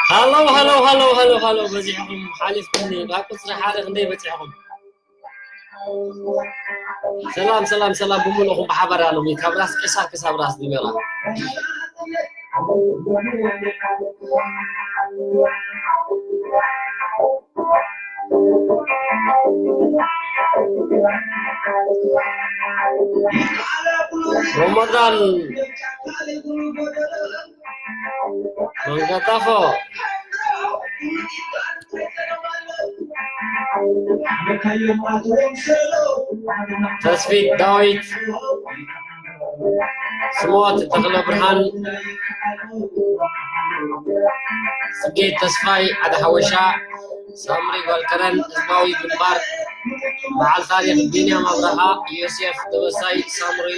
ሃሎ ሃሎ ሃሎ ሃሎ ሃሎ፣ በዚሕኹም ሓሊፍኩምኒ። ናብ ቁፅሪ ሓደ ክንደይ በፂሕኹም? ሰላም ሰላም ሰላም፣ ብምልእኹም ብሓባር ኣለኹም። ካብ ራስ ቅሳር ክሳብ ራስ ዲሜራ። ረመዳን መንቀጣፎ። ተስፊት ዳዊት፣ ስሞት ተኽለ ብርሃን፣ ጽጌ ተስፋይ፣ ሓደ ሓወሻ፣ ሳምሪ ጓል ከረን፣ ህዝባዊ ግንባር፣ በዓል ታሪኽ ቢንያም ኣብርሃ፣ ዮሴፍ ደበሳይ፣ ሳምሪ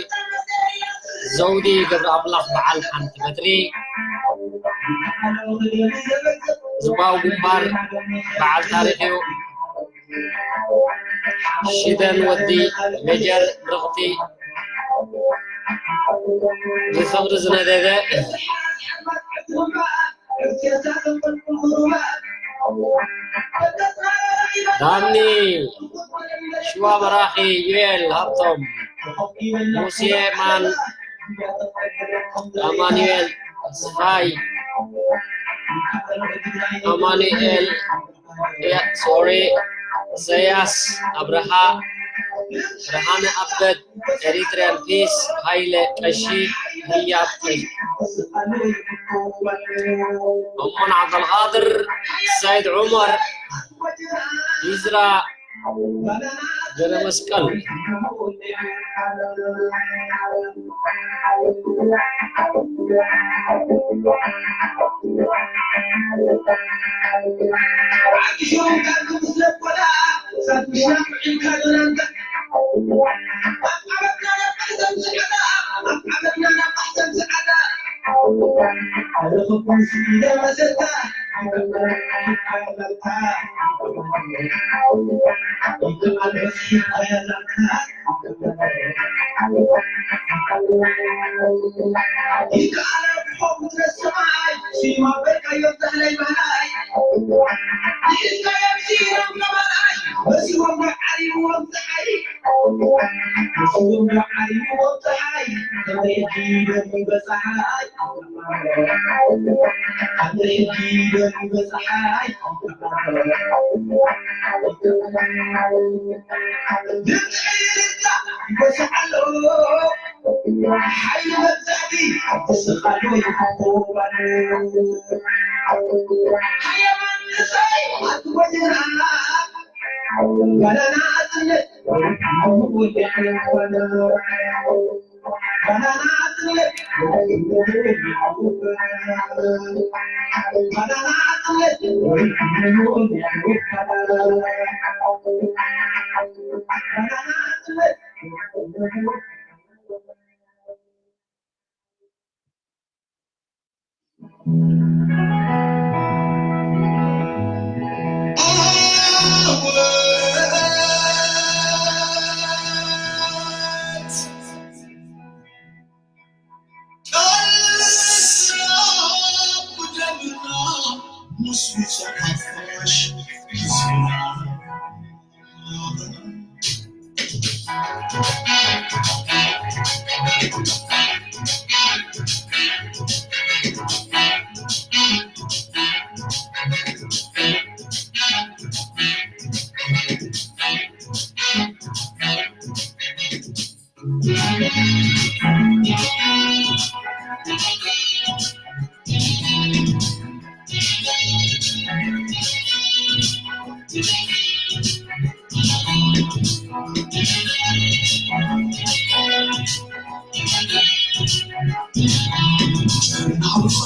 ዘውዲ፣ ገብረ ኣምላኽ በዓል ሓንቲ በትሪ፣ ህዝባዊ ግንባር በዓል ታሪኽ እዩ። ሽደን ወዲ ሜጀር ብርኽቲ፣ ብፍቕሪ ዝነደደ ዳኒ፣ ሽዋ በራኺ፣ ዩኤል ሃብቶም፣ ሙሴ ማን፣ ኣማኑኤል ተስፋይ፣ ኣማኑኤል፣ ያ፣ ሶሪ፣ ኢሳያስ ኣብርሃ፣ ብርሃነ ኣበድ፣ ኤሪትሪያን ፒስ፣ ሃይለ ቀሺ፣ ህያብ ቀሺ፣ እሙን ዓብደልቃድር፣ ሰይድ ዑመር፣ ይዝራ፣ ገለ መስቀል።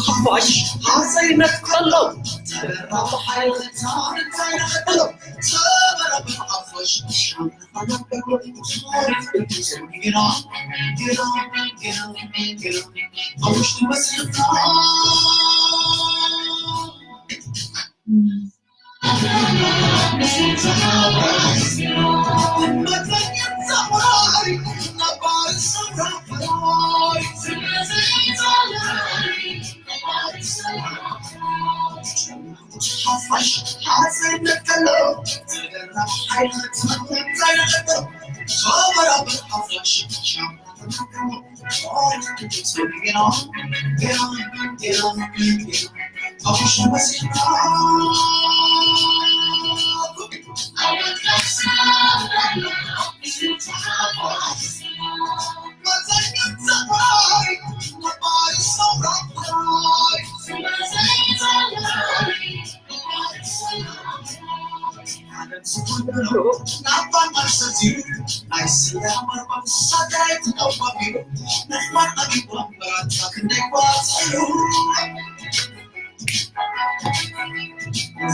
ሓፋሽ ሓሰይነት ከሎ ተራብ ሓይልታ እንታይ ይኽእሎ ተበረብ ሓፋሽ ሓፋሽ ሓሰይነት ከሎ ተራብ ሓይልታ እንታይ ይኽእሎ ተበረብ ሓፋሽ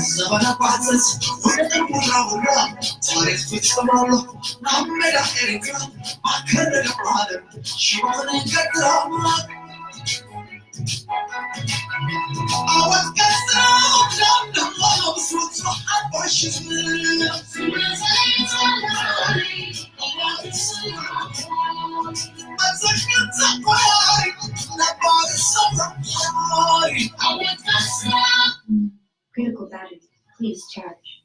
ዘበና ኳሕፀስ ውጥን ውራ ውራ ታሪክ ፍፀም ኣሎ ናብ ሜዳ ኤርትራ ማከል ዓለም ሽባኽን ገጥራ Critical battery. Please charge.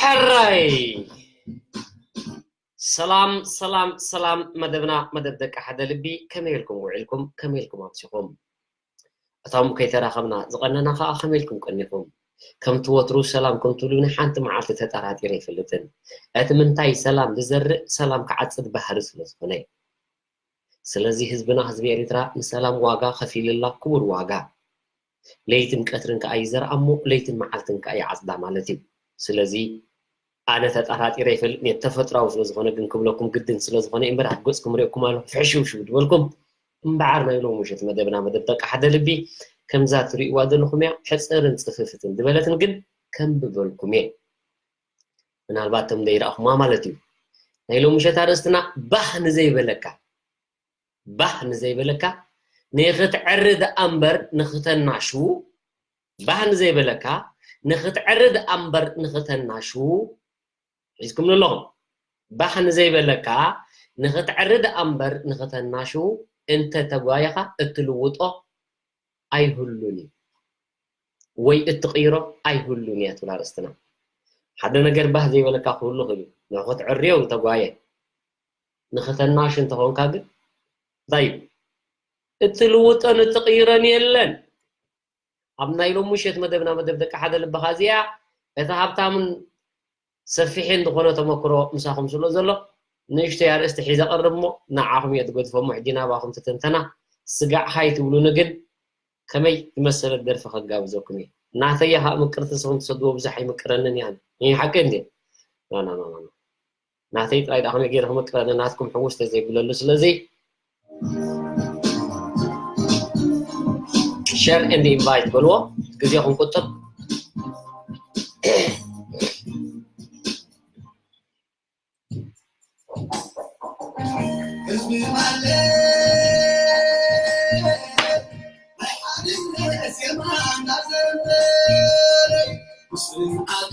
ሕራይ! ሰላም፣ ሰላም፣ ሰላም። መደብና መደብ ደቂ ሓደ ልቢ። ከመይ ኢልኩም ውዒልኩም? ከመይ ኢልኩም ኣምሲኹም? እቶም ከይተራኸብና ዝቐነና ኸዓ ከመይ ኢልኩም ቀኒኹም? ከምቲ ወትሩ ሰላም ከም ትብሉኒ ሓንቲ መዓልቲ ተጠራጢረ ኣይፈልጥን። እቲ ምንታይ ሰላም ዝዘርእ ሰላም ክዓጽድ ባህሪ ስለ ዝኾነ እዩ። ስለዚ ህዝብና ህዝቢ ኤሪትራ ንሰላም ዋጋ ከፊልላ ክቡር ዋጋ። ለይትን ቀትርን ከኣ ይዘርኣ እሞ ለይትን መዓልትን ከኣ ይዓጽዳ ማለት እዩ። ስለዚ ኣነ ተጠራጢረ ይፈልጥን እየ፣ ተፈጥራዊ ስለ ዝኾነ ግን ክብለኩም ግድን ስለ ዝኾነ እምበር ኣብ ገጽኩም ሪኦኩም ኣለኹ ፍሕሽውሽው ዝበልኩም እምበዓር ናይ ሎሚ ምሸት መደብና መደብ ደቂ ሓደ ልቢ ከምዛ ትርእይዋ ዘለኹም እያ ሕጽርን ጽፍፍትን ዝበለትን ግን ከንብበልኩም እየ። ምናልባት እቶም ዘይረኣኹማ ማለት እዩ። ናይ ሎሚ ምሸት ኣርእስትና ባህ ንዘይበለካ፣ ባህ ንዘይበለካ ንኽትዕሪ ደኣ እምበር ንኽተናሽዉ፣ ባህ ንዘይበለካ ንኽትዕሪ ደኣ እምበር ንኽተናሽዉ ሒዝኩም ኣለኹም። ባህ ንዘይበለካ ንኽትዕሪ ደኣ እምበር ንኽተናሽዉ እንተ ተጓየኻ እትልውጦ ኣይህሉን እዩ ወይ እትቕይሮ ኣይህሉን እያ ትብል ኣርእስትና። ሓደ ነገር ባህ ዘይበለካ ክህሉ ይኽእል እዩ። ንኹትዕርዮ እንተጓየ ንኽተናሽ እንተኾንካ ግን እንታይ እዩ? እትልውጦን እትቕይሮን የለን። ኣብ ናይ ሎሚ ምሸት መደብና መደብ ደቂ ሓደ ልብኻ እዚኣ እቲ ሃብታምን ሰፊሕን ዝኾነ ተመክሮ ምሳኹም ስለ ዘሎ ንእሽተይ ኣርእስቲ ሒዘ ቀርብ እሞ ንዓኹም እየ ዝገድፎ እሞ ሕጂ ናባኹም ትትንተና ስጋዕ ሃይ ትብሉኒ ግን ከመይ ዝመሰለት ደርፊ ከጋብዘኩም እየ። ናተይ እያ ከዓ ምቅርቲ ንስኹም ትሰድዎ ብዙሕ ኣይምቅረንን እያ። ይህ ሓቂ እንዴ? ና ና ና ና ና። ናተይ ጥራይ ደኣ ከመይ ገይረ ክምቅረኒ ናትኩም ሕውስ ተዘይብለሉ ስለዚ share and invite በልዎ ግዜኹም ቁጥብ ህዝቢ ማለት ናይ ሓድነት ዜማ እናዘመረ ብስርዓቱ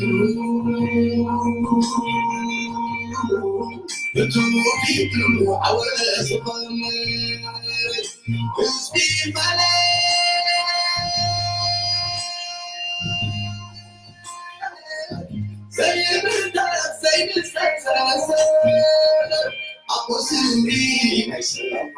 ብትውፊቱ ዓወት ዝኾነ ህዝቢ ማለት ዘይብርታት ዘይንጸጸር ኣቦ ስምሪ ናይ ሰላም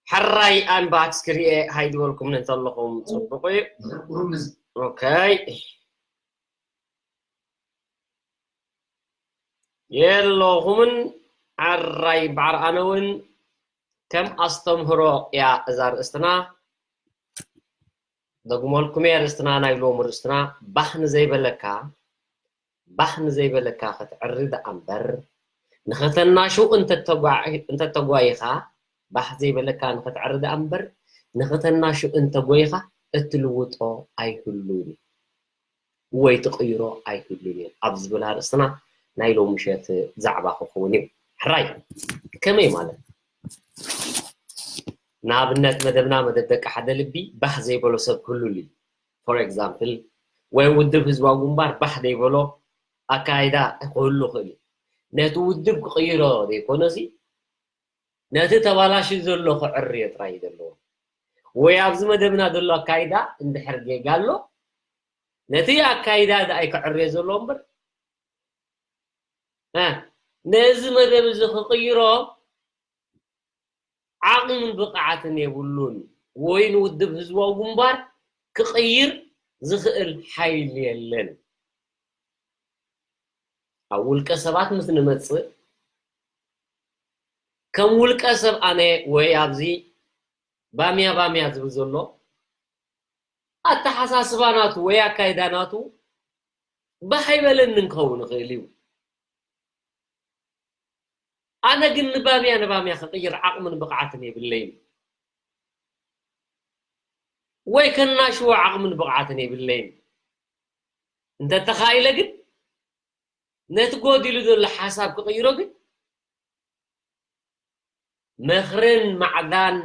ሕራይ ኣምባክስ ክሪኤ ሃይ ዝበልኩም እንተለኹም ጽቡቕ እዩ። ኦኬይ። የለኹምን ዓራይ በዓር ኣነ እውን ከም ኣስተምህሮ እያ እዛ ርእስትና። ደግሞልኩም እየ ርእስትና፣ ናይ ሎሚ ርእስትና ባህ ንዘይበለካ፣ ባህ ንዘይበለካ ክትዕሪ ደኣ እምበር፣ ንኸተናሹ እንተተጓ-፣ እንተተጓይኻ፣ ባህ ዘይበለካ ንኽትዕሪ ደኣ እምበር፣ ንኸተናሹ እንተጎይኻ እትልውጦ ኣይህሉን እዩ። ወይ ትቕይሮ ኣይህሉን እዩ ኣብ ዝብል ኣርእስትና ናይ ሎሚ ምሸት ዛዕባ ክኸውን እዩ። ሕራይ፣ ከመይ ማለት? ንኣብነት መደብና መደብ ደቂ ሓደ ልቢ ባህ ዘይበሎ ሰብ ክህሉሉ እዩ። ፎር ኤግዛምፕል፣ ወይ ውድብ ህዝባዊ ግንባር ባህ ዘይበሎ ኣካይዳ ክህሉ ይኽእል እዩ። ነቲ ውድብ ክቕይሮ ዘይኮነሲ፣ ነቲ ተባላሽዩ ዘሎ ክዕርዮ ጥራይ እዩ ዘለዎ። ወይ ኣብዚ መደብና ዘሎ ኣካይዳ እንድሕር ጌጋ ኣሎ፣ ነቲ ኣካይዳ ደኣ እዩ ክዕርዮ ዘለዎ እምበር፣ እ፣ ነዚ መደብ እዚ ክቕይሮ ዓቕምን ብቕዓትን የብሉን። ወይ ንውድብ ህዝባዊ ግንባር ክቕይር ዝኽእል ሓይሊ የለን። ኣብ ውልቀ ሰባት ምስ ንመጽእ፣ ከም ውልቀ ሰብ ኣነ ወይ ኣብዚ ባምያ ባምያ ዝብል ዘሎ ኣተሓሳስባ ናቱ ወይ ኣካይዳ ናቱ ባህ ኣይበለንን ክኸውን ይኽእል እዩ። ኣነ ግን ንባምያ ንባምያ ክቕይር ዓቕምን ብቕዓትን የብለይን። ወይ ከናሽዎ ዓቕምን ብቕዓትን የብለይን። እንተተኻኢለ ግን ነቲ ጎዲሉ ዘሎ ሓሳብ ክቕይሮ ግን ምኽርን ማዕዳን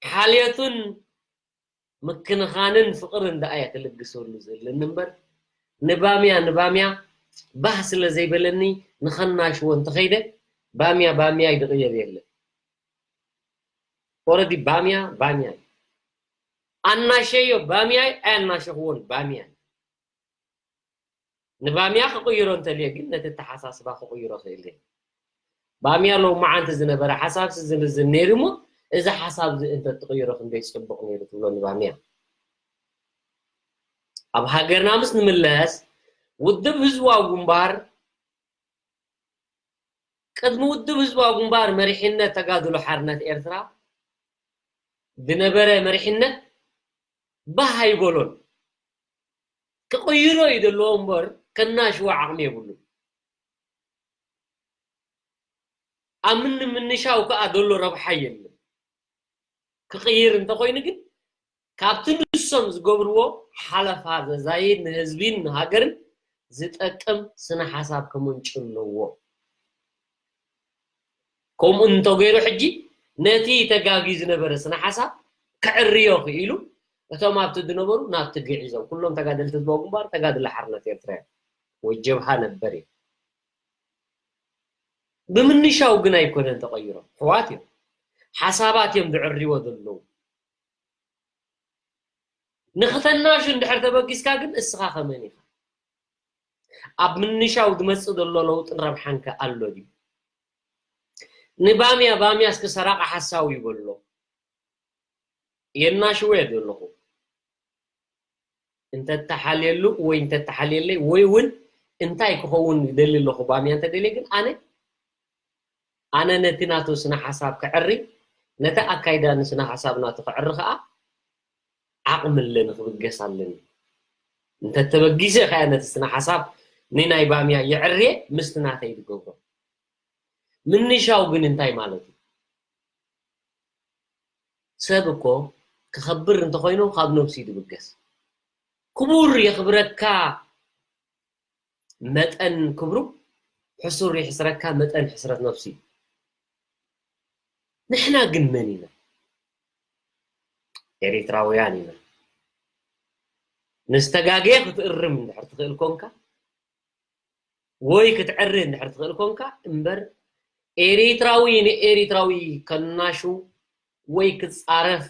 ሓልዮትን ምክንኻንን ፍቕርን ደኣ እየ ክልግሰሉ ዘለኒ እምበር፣ ንባምያ ንባምያ ባህ ስለ ዘይበለኒ ንኸናሽዎ እንተኸይደ፣ ባምያ ባምያ እዩ፣ ዝቕየር የለን። ኦረዲ ባምያ ባምያ እዩ። ኣናሸዮ ባምያ እዩ፣ ኣያናሸኽዎን ባምያ እዩ። ንባምያ ክቕይሮ እንተልየ ግን ነቲ ኣተሓሳስባ ክቕይሮ ክእል እየ። ባምያ ሎማዓንቲ ዝነበረ ሓሳብ ሲ ዝምዝን ነይሩ እሞ፣ እዚ ሓሳብ እዚ እንተትቕይሮ ክንደይ ጽቡቕ ነይሩ ትብሎ ንባምያ። ኣብ ሃገርና ምስ ንምለስ፣ ውድብ ህዝባዊ ግንባር፣ ቅድሚ ውድብ ህዝባዊ ግንባር መሪሕነት ተጋድሎ ሓርነት ኤርትራ ዝነበረ መሪሕነት ባህ ኣይበሎን። ክቕይሮ እዩ ዘለዎ እምበር፣ ከናሽዎ ዓቕሚ የብሉን። ኣብ ምንምንሻው ከኣ ዘሎ ረብሓ የለን። ክቕይር እንተኾይኑ ግን፣ ካብቲ ንሶም ዝገብርዎ ሓለፋ ዘዛይድ ንህዝቢን ንሃገርን ዝጠቅም ስነ ሓሳብ ክምንጩ ኣለዎ። ከምኡ እንተገይሩ፣ ሕጂ ነቲ ተጋግዩ ዝነበረ ስነ ሓሳብ ክዕርዮ ክኢሉ፣ እቶም ኣብቲ ዝነበሩ ናብቲ ግዒዞም። ኩሎም ተጋደልቲ ህዝባዊ ግንባር ተጋድሎ ሓርነት ኤርትራ እዮም፣ ወይ ጀብሃ ነበር እዮም። ብምንሻው ግን ኣይኮነን ተቐይሮም፣ ኣሕዋት እዮም። ሓሳባት እዮም ዝዕርይዎ ዘለዉ። ንኽተናሹ እንድሕር ተበጊስካ ግን እስኻ ከመን ኢኻ? ኣብ ምንሻው ዝመጽእ ዘሎ ለውጥን ረብሓን ከ ኣሎ ድዩ? ንባምያ፣ ባምያ እስኪ ሰራቒ ሓሳዊ በሎ። የናሽዎ እየ ዘለኹ። እንተተሓልየሉ ወይ እንተተሓልየለይ ወይ እውን እንታይ ክኸውን ይደሊ ኣለኹ ባምያ እንተደልየ ግን ኣነ፣ ኣነ ነቲ ናቱ ስነ ሓሳብ ክዕሪ፣ ነቲ ኣካይዳ ንስነ ሓሳብ ናቱ ክዕሪ ከኣ ዓቕሚ ኣለኒ፣ ክብገስ ኣለኒ። እንተተበጊሰ ከኣ ነቲ ስነ ሓሳብ ንናይ ባምያ የዕርየ ምስቲ ናተይ ዝገብሮ። ምንሻው ግን እንታይ ማለት እዩ? ሰብ እኮ ክኸብር እንተኾይኑ ካብ ነብሱ እዩ ዝብገስ። ክቡር የኽብረካ መጠን ክብሩ፣ ሕሱር የሕስረካ መጠን ሕስረት ነብሱ እዩ። ንሕና ግን መን ኢና? ኤሪትራውያን ኢና። ንዝተጋገየ ክትእርም እንድሕር ትኽእል ኮንካ፣ ወይ ክትዕሪ እንድሕር ትኽእል ኮንካ እምበር፣ ኤሪትራዊ ንኤሪትራዊ ከናሹ ወይ ክጻረፍ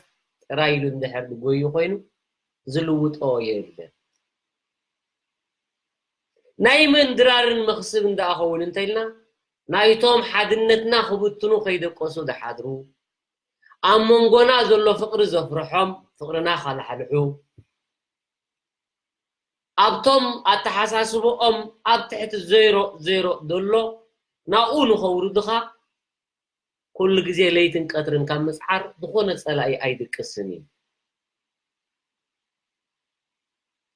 ጥራይ ኢሉ እንድሕር ዝጎዩ ኮይኑ ዝልውጦ የለን። ናይ ምንድራርን መኽስብ እንዳኣኸውን እንተኢልና ናይቶም ሓድነትና ክብትኑ ከይደቀሱ ዝሓድሩ ኣብ መንጎና ዘሎ ፍቕሪ ዘፍርሖም ፍቕርና ካላሕልሑ ኣብቶም ኣተሓሳስበኦም ኣብ ትሕቲ ዜሮ ዜሮ ዘሎ ናብኡ ንኸውርድኻ ኩሉ ግዜ ለይትን ቀትርን ካብ ምፅዓር ዝኾነ ፀላኢ ኣይድቅስን እዩ።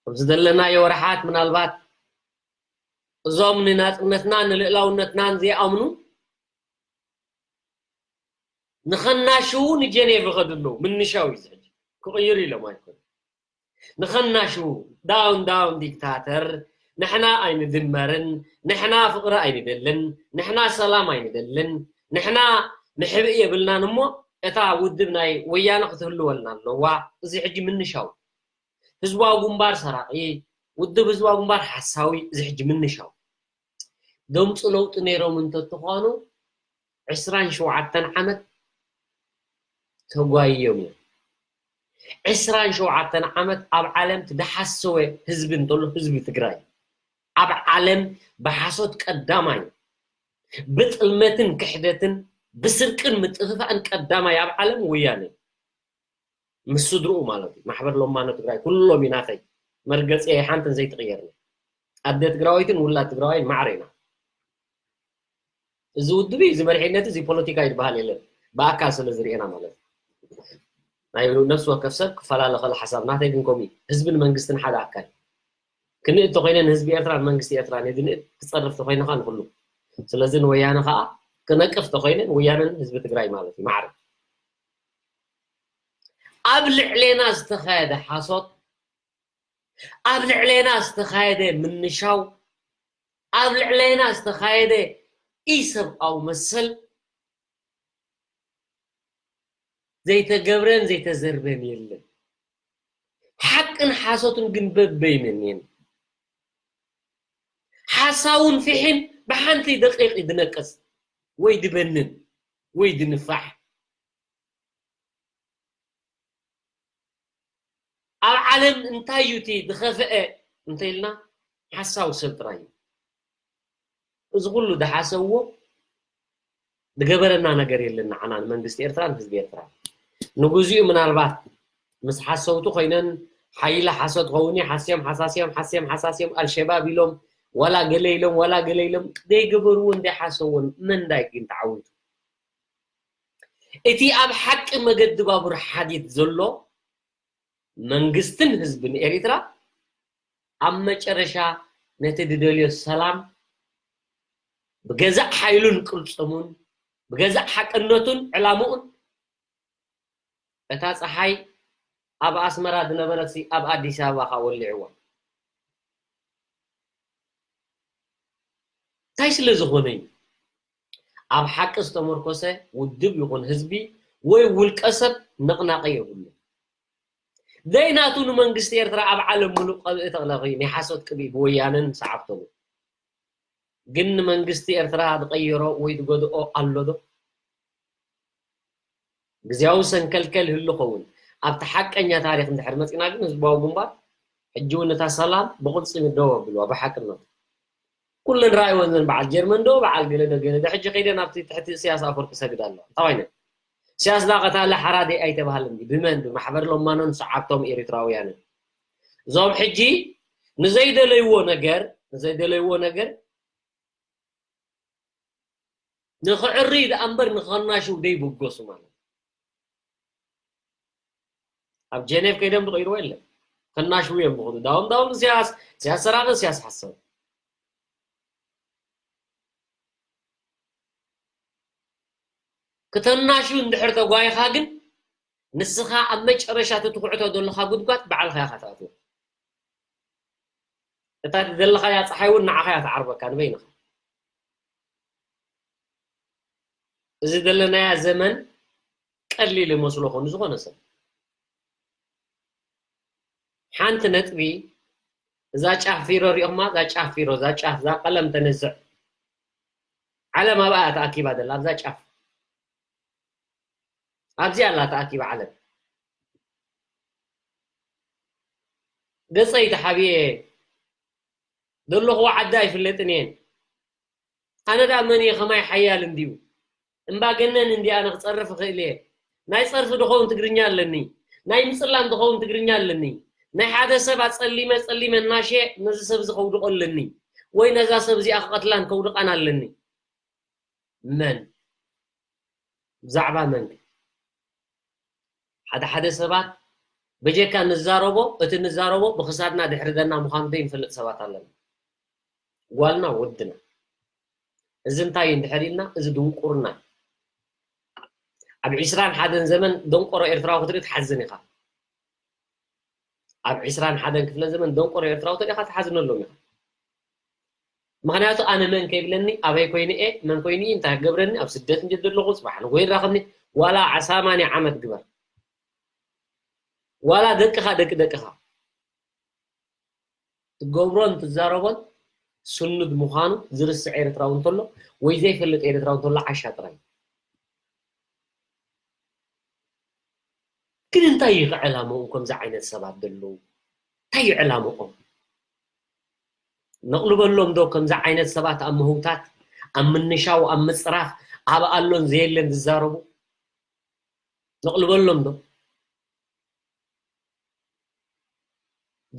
ኣብዚ ዘለናዮ ወርሓት ምናልባት እዞም ንናፅነትናን ንልእላውነትናን ዘይኣምኑ ንኸናሽዉ ንጀኔቭ ይኸዱ ኣለዉ። ምንሻው እዩ ዝሕጂ ክቕይር ኢሎም ኣይኮነ ንኸናሽዉ ዳውን ዳውን ዲክታተር ንሕና ኣይንድመርን፣ ንሕና ፍቕሪ ኣይንደልን፣ ንሕና ሰላም ኣይንደልን፣ ንሕና ንሕብእ የብልናን እሞ እታ ውድብ ናይ ወያነ ክትህልወልና ኣለዋ። እዚ ሕጂ ምንሻው ህዝባዊ ግንባር ሰራቒ፣ ውድብ ህዝባዊ ግንባር ሓሳዊ፣ እዚ ሕጂ ምንሻው ደምፁ ለውጢ ነይሮም እንተትኾኑ ዕስራን ሸውዓተን ዓመት ተጓይዮም እዮም። ዕስራን ሸውዓተን ዓመት ኣብ ዓለም ትደሓሰወ ህዝቢ እንተሎ ህዝቢ ትግራይ ኣብ ዓለም ብሓሶት ቀዳማይ ብጥልመትን ክሕደትን ብስርቅን ምጥፍፋእን ቀዳማይ ኣብ ዓለም ወያነ ምስ ስድርኡ ማለት እዩ። ማሕበር ለማኖ ትግራይ ኩሎም እዩ ናተይ መርገፂ ሓንትን ዘይትቕየርኒ ኣደ ትግራወይትን ውላድ ትግራዋይን ማዕረ ኢና። እዚ ውድብ እዚ መሪሕነት እዚ ፖለቲካ ይበሃል የለን ብኣካል ስለ ዝርኤና ማለት እዩ። ናይ ነፍሲ ወከፍ ሰብ ክፈላለ ከለ ሓሳብ ናተይ ግን ከምኡ እዩ። ህዝብን መንግስትን ሓደ ኣካል ክንእድ ተኮይነ ንህዝቢ ኤርትራን መንግስቲ ኤርትራን የድንእድ ክፀርፍ ተኮይነ ከዓ ንኩሉ ስለዚ ንወያነ ከዓ ክነቅፍ ተኮይነ ንወያነን ህዝቢ ትግራይ ማለት እዩ ማዕረ ኣብ ልዕሌና ዝተኻየደ ሓሶት ኣብ ልዕሌና ዝተኻየደ ምንሻው ኣብ ልዕሌና ዝተኻየደ ኢሰብኣዊ መሰል ዘይተገብረን ዘይተዘርበን የለን። ሓቅን ሓሶትን ግን በበይነን እየን። ሓሳውን ፊሕን ብሓንቲ ደቂቕ እዩ ድነቅጽ ወይ ድበንን ወይ ድንፋሕ። ኣብ ዓለም እንታይ እዩ እቲ ዝኸፍአ እንተኢልና ሓሳው ሰብ ጥራይ እዩ። እዚ ኩሉ ዝሓሰብዎ ዝገበረና ነገር የለን ንዓና ንመንግስቲ ኤርትራ ንህዝቢ ኤርትራ ንግዚኡ ምናልባት ምስ ሓሰውቲ ኮይነን ሓይሊ ሓሶት ኸውን ሓስዮም ሓሳስዮም ሓስዮም ሓሳስዮም ኣልሸባብ ኢሎም ዋላ ገለ ኢሎም ዋላ ገለ ኢሎም ዘይገበርዎ እንዳይሓሰዎን መን እንዳይ ግን ተዓዊቱ እቲ ኣብ ሓቂ መገዲ ባቡር ሓዲድ ዘሎ መንግስትን ህዝብን ኤሪትራ ኣብ መጨረሻ ነቲ ድደልዮ ሰላም ብገዛእ ሓይሉን ቅልጽሙን ብገዛእ ሓቅነቱን ዕላምኡን እታ ፀሓይ ኣብ ኣስመራ ዝነበረት ኣብ ኣዲስ ኣበባ ከዓ ወሊዕዋ እንታይ ስለ ዝኾነ እዩ ኣብ ሓቂ ዝተመርኮሰ ውድብ ይኹን ህዝቢ ወይ ውልቀ ሰብ ንቕናቐ የብሉ ዘይናቱ ንመንግስቲ ኤርትራ ኣብ ዓለም ሙሉእ ቀብኢ ተቕለኺ ናይ ሓሶት ቅብኢ ብወያነን ሰዓብቶምን ግን ንመንግስቲ ኤርትራ ዝቐየሮ ወይ ዝጎድኦ ኣሎ ዶ? ግዝያዊ ሰንከልከል ይህሉ ኸውን ኣብቲ ሓቀኛ ታሪክ እንድሕር መፂና ግን ህዝባዊ ግንባር ሕጂ እውን ነታ ሰላም ብቕልፅም ደው ኣብልዋ ብሓቅነቱ ኩለን ረኣይወን ዘን በዓል ጀርመን ዶ በዓል ገለ ዶ ገለ ዶ ሕጂ ከይደን ኣብቲ ትሕቲ እስያስ ኣፈወርቂ ሰግዳ ኣለዋ እንታይ ኮይነን እስያስ ዳቐታለ ሓራደይ ኣይተባሃለን ድዩ ብመን ብማሕበር ለማኖን ሰዓብቶም ኤሪትራውያንን እዞም ሕጂ ንዘይደለይዎ ነገር ንዘይደለይዎ ነገር ንኽዕሪ ደኣ እምበር ንኸናሽው ደይብገሱ ማለት ኣብ ጀኔቭ ከይዶም ዝቐይርዎ የለን ከናሽው እዮም ብኹሉ ዳውም ዳውም እስያስ እስያስ ሰራቂ እስያስ ሓሳዊ ክተናሹ እንድሕር ተጓይኻ ግን ንስኻ ኣብ መጨረሻ እቲ ትኹዕቶ ዘለኻ ጉድጓድ ባዕልኻ ኢኻ ትኣትዎ እታ ዘለኻያ ፀሓይ እውን ንዓኻ እያ ትዓርበካ ንበይንኻ እዚ ዘለናያ ዘመን ቀሊል ይመስሎ ኾኑ ዝኾነ ሰብ ሓንቲ ነጥቢ እዛ ጫፍ ፊሮ ሪኦማ እዛ ጫፍ ፊሮ እዛ ጫፍ እዛ ቀለም ተነስዕ ዓለም ኣብኣ ተኣኪባ ዘላ ኣብዛ ጫፍ ኣብዚኣ ኣላ ተኣኪባ ዓለም ገፀይ ተሓብየ ዘለኹዎ ዓዲ ኣይፍለጥን እየን። ኣነ ደኣ መን እየ ከማይ ሓያል እንድዩ? እምባ ገነን እንዲ ኣነ ክጸርፍ እኽእል እየ። ናይ ጸርፊ ድኸውን ትግርኛ ኣለኒ። ናይ ምጽላም ድኸውን ትግርኛ ኣለኒ። ናይ ሓደ ሰብ ኣጸሊመ ጸሊመ እናሸ ነዚ ሰብ እዚ ከውድቆ ኣለኒ። ወይ ነዛ ሰብ እዚኣ ክቐትላን ከውድቃን ኣለኒ። መን? ብዛዕባ መን? ሓደ ሓደ ሰባት በጀካ ንዛረቦ፣ እቲ ንዛረቦ ብኽሳድና ድሕሪ ደና ምዃኑ ዘይንፈልጥ ሰባት ኣለና። ጓልና ወድና። እዚ እንታይ እንድሕር ኢልና፣ እዚ ድንቁርና። ኣብ ዒስራን ሓደን ዘመን ደንቆሮ ኤርትራዊ ክትርኢ ትሓዝን ኢኻ። ኣብ ዒስራን ሓደን ክፍለ ዘመን ደንቆሮ ኤርትራዊ ተሪኻ ትሓዝነሎም ኢኻ። ምኽንያቱ ኣነ መን ከይብለኒ፣ ኣበይ ኮይነ እየ፣ መን ኮይኑ እዩ፣ እንታይ ክገብረኒ፣ ኣብ ስደት እንጀ ዘለኹ፣ ጽባሕ ንጎ ይራኸብኒ፣ ዋላ ዓ-፣ ሰማንያ ዓመት ግበር። ዋላ ደቅኻ፣ ደቂ ደቅኻ። ትገብሮን ትዛረቦን ስኑድ ምዃኑ ዝርስዕ ኤርትራዊ እንተሎ፣ ወይ ዘይፈልጥ ኤርትራዊ እንተሎ፣ ዓሻ ጥራይ። ግን እንታይ እዩ ዕላምኦም ከምዚ ዓይነት ሰባት ዘለዉ? እንታይ እዩ ዕላምኦም? ነቕልበሎም ዶ ከምዚ ዓይነት ሰባት ኣብ ምህውታት፣ ኣብ ምንሻው፣ ኣብ ምጽራፍ፣ ኣብ ኣሎን ዘየለን ዝዛረቡ? ነቕልበሎም ዶ?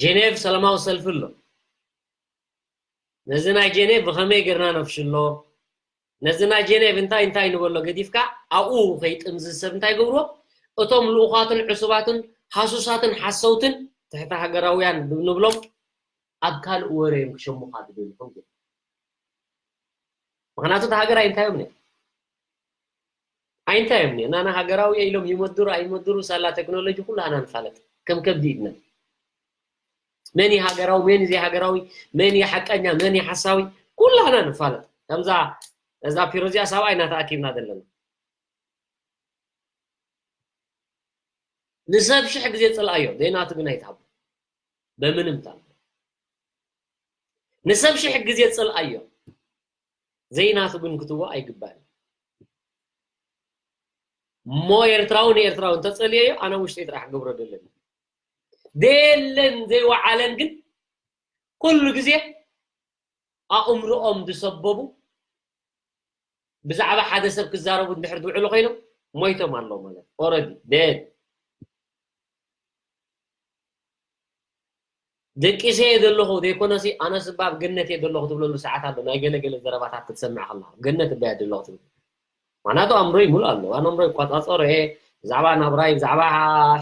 ጀኔቭ ሰላማዊ ሰልፊ ኣሎ። ነዚ ናይ ጀኔቭ ብኸመይ ጌርና ነፍሽሎ? ነዚ ናይ ጀኔቭ እንታይ እንታይ ንበሎ ገዲፍካ ኣብኡ ከይጥምዝ ሰብ እንታይ ገብርዎ? እቶም ልኡኻትን ዕሱባትን ሃሱሳትን ሓሰውትን ትሕቲ ሃገራውያን ንብሎም ኣብ ካልእ ወረ እዮም ክሸሙኻ ዝደልዩ። ምኽንያቱ እታ ሃገር ኣይንታዮም ነይ ኣይንታዮም ነይ ናና ሃገራዊ ኢሎም ይመድሩ ኣይመድሩ ሳላ ቴክኖሎጂ ኩሉ ኣና ንፋለጥ ከም ከብዲ ኢድና መን እዩ ሃገራዊ መን እዩ ዘይሃገራዊ መን እዩ ሓቀኛ መን እዩ ሓሳዊ ኩሉ ኣና ንፋለጥ ከምዛ እዛ ፒሮዚያ ሳብኣይ እናተኣኪብና ዘለና ንሰብ ሽሕ ግዜ ጽልኣዮ ዘይናቱ ግን ኣይትሃቦ በምንም ታምር ንሰብ ሽሕ ግዜ ጽልኣዮ ዘይናቱ ግን ክትዎ ኣይግባእን እሞ ኤርትራዊ ንኤርትራዊ እንተጸልየዮ ኣነ ውሽጢ ጥራሕ ክገብሮ ደለኒ ደየለን ዘይወዓለን ግን ኩሉ ግዜ ኣእምርኦም ዝሰበቡ ብዛዕባ ሓደ ሰብ ክዛረቡ እንድሕር ዝውዕሉ ኮይኖም ሞይቶም ኣለዉ ማለት already dead ደቂሰ እየ ዘለኹ ዘይኮነሲ ኣነስ እባ ኣብ ገነት እየ ዘለኹ ትብለሉ ሰዓት ኣሎ ናይ ገለ ገለ ዘረባታት ክትሰምዕ ከለኻ ገነት እባ እየ ዘለኹ ትብል ማናቱ ኣእምሮይ ሙሉእ ኣሎ ኣነ ኣእምሮይ ይቆጻጸሮ እየ ብዛዕባ ናብራይ ብዛዕባ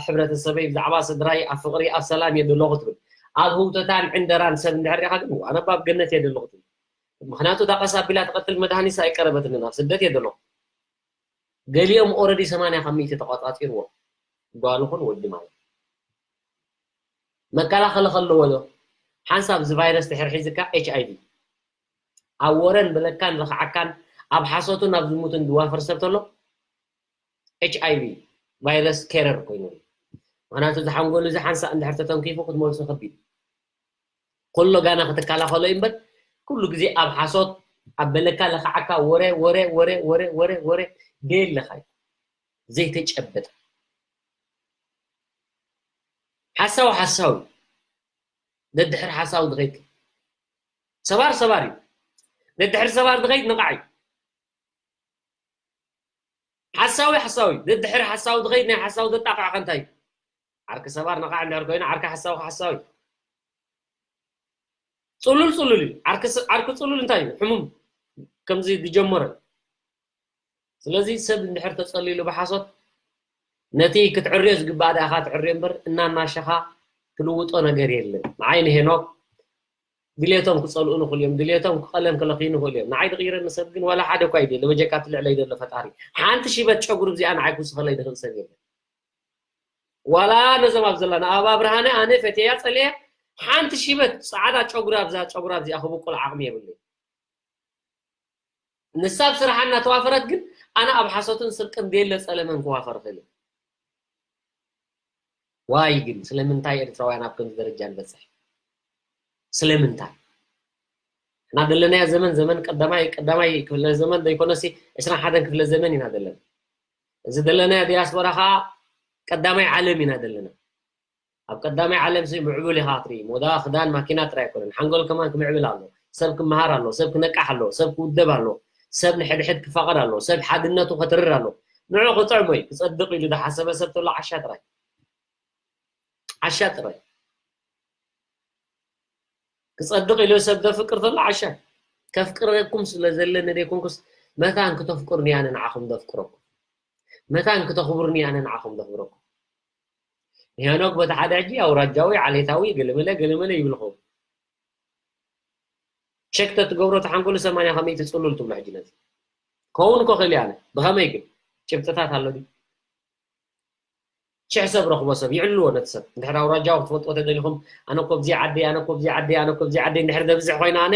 ሕብረተሰበይ ብዛዕባ ስድራይ ኣብ ፍቕሪ ኣብ ሰላም እየ ዘለኹ ትብል ኣብ ህውተታን ዕንደራን ሰብ እንድሕር ዲኻ ግን ኣነ እባ ኣብ ገነት እየ ዘለኹ ትብል ምኽንያቱ እታ ቀስ ኣቢላ ትቐትል መድሃኒትስ ኣይቀረበትንን ኣብ ስደት እየ ዘለኹ ገሊኦም already ሰማንያ ካብ ሚእቲ ተቆጻጺርዎ ጓል ይኹን ወዲ ማለት መከላኸሊ ከለዎ ዶ ሓንሳብ እዚ ቫይረስ ድሕር ሒዝካ ኤች ኣይ ቪ ኣብ ወረን ብለካን ልኽዓካን ኣብ ሓሶትን ኣብ ዝሙትን ዝዋፈር ሰብ ተሎ ኤች ኣይ ቪ ቫይረስ ኬረር ኮይኑ ምክንያቱ እዚ ሓንጎሉ እዚ ሓንሳእ እንድሕር ተተንኪፉ ክትመልሶ ከቢድ ኩሎ ጋና ክትከላኸሎ እዩ እምበር ኩሉ ግዜ ኣብ ሓሶት ኣብ በለካ ለኽዓካ ወረ ወረ ወረ ወረ ወረ ወረ ደየለኻ እዩ ዘይተጨበጠ ሓሳዊ ሓሳዊ ደድሕር ሓሳዊ ዝኸይድ ሰባር ሰባር እዩ ደድሕር ሰባር ዝኸይድ ነቓዕ እዩ ሓሳዊ ሓሳዊ ደድሕር ሓሳዊ ዝኸይድ ናይ ሓሳዊ ዘጣቕዓኸ እንታይ እዩ ዓርኪ ሰባር ነቓዕ እንድሕር ኮይኑ ዓርኪ ሓሳዊ ሓሳዊ ፅሉል ፅሉል እዩ ዓርኪ ፅሉል እንታይ እዩ ሕሙም ከምዚ ዝጀመረ ስለዚ ሰብ እንድሕር ተፀሊሉ ብሓሶት ነቲ ክትዕርዮ ዝግባእ ደኣ ክትዕርዮ እምበር እናናሸኻ ትልውጦ ነገር የለን ንዓይ ንሄኖክ ድሌቶም ክፀልኡ ንኽእሉ እዮም ድሌቶም ቀለም ክለኽዩ ንኽእሉ እዮም ንዓይ ዝቕይረኒ ሰብ ግን ዋላ ሓደ እኳ ይደለ በጀካ ትልዕለይ ዘሎ ፈጣሪ ሓንቲ ሽበት ጨጉሪ እዚኣ ንዓይ ክውስኸለይ ዝኽእል ሰብ የለን ዋላ ነዞም ኣብ ዘለና ኣበባ ብርሃነ ኣነ ፈትየያ ፀልየ ሓንቲ ሽበት ፃዕዳ ጨጉሪ ኣብዛ ጨጉራ እዚኣ ክብቁል ዓቕሚ የብለይ ንሳ ኣብ ስራሓ እናተዋፈረት ግን ኣነ ኣብ ሓሶትን ስርቅን ደየለ ፀለመን ክዋፈር ክእል ዋይ ግን ስለምንታይ ኤርትራውያን ኣብ ከምዚ ደረጃ ንበፅሕ ስለምንታይ እና ዘለናዮ ዘመን ዘመን ቀዳማይ ቀዳማይ ክፍለ ዘመን ዘይኮነሲ ዕስራን ሓደን ክፍለ ዘመን ኢና ዘለና እዚ ዘለናዮ ዲያስፖራ ከዓ ቀዳማይ ዓለም ኢና ዘለና ኣብ ቀዳማይ ዓለም ሲ ምዕቡል ኢኻ ክትርኢ። ሞዳ ክዳን ማኪና ጥራይ ኣይኮነን። ሓንጎል ከማን ክምዕብል ኣሎ። ሰብ ክመሃር ኣሎ። ሰብ ክነቃሕ ኣሎ። ሰብ ክውደብ ኣሎ። ሰብ ንሕድሕድ ክፋቐር ኣሎ። ሰብ ሓድነቱ ከትርር ኣሎ። ንዑ ክጥዕሞ እዩ። ክጸድቕ ኢሉ ዝሓሰበ ሰብ ተሎ ዓሻ ጥራይ። ዓሻ ጥራይ። ክጸድቕ ኢሉ ሰብ ዘፍቅር ተሎ ዓሻ። ከፍቅረኩም ስለ ዘለኒ ደይኮንኩስ መታን ክተፍቅሩኒ ኣነ ንዓኹም ዘፍቅረኩም። መታን ክተኽብሩኒ ኣነ ንዓኹም ዘኽብረኩም። ሄኖክ በቲ ሓደ ሕጂ ኣውራጃዊ፣ ዓሌታዊ፣ ገለመለ፣ ገለመለ ይብል ኸውን። ቸክ ተትገብሮ እቲ ሓንጎሉ ሰማንያ ከመይ ትጽሉል ትብሎ ሕጂ ነዚ። ከውን እኮ ክእል ኣነ። ብኸመይ ግን? ጭብጥታት ኣሎ ድዩ? ሽሕ ሰብ ረኽቦ ሰብ ይዕልዎ ነቲ ሰብ። እንድሕር ኣውራጃዊ ክትፈልጥዎ ተደሊኹም፣ ኣነ እኮ ብዚ ዓዲ፣ ኣነ እኮ ብዚ ዓዲ፣ ኣነ እኮ ብዚ ዓዲ እንድሕር ዘብዝሕ ኮይነ ኣነ፣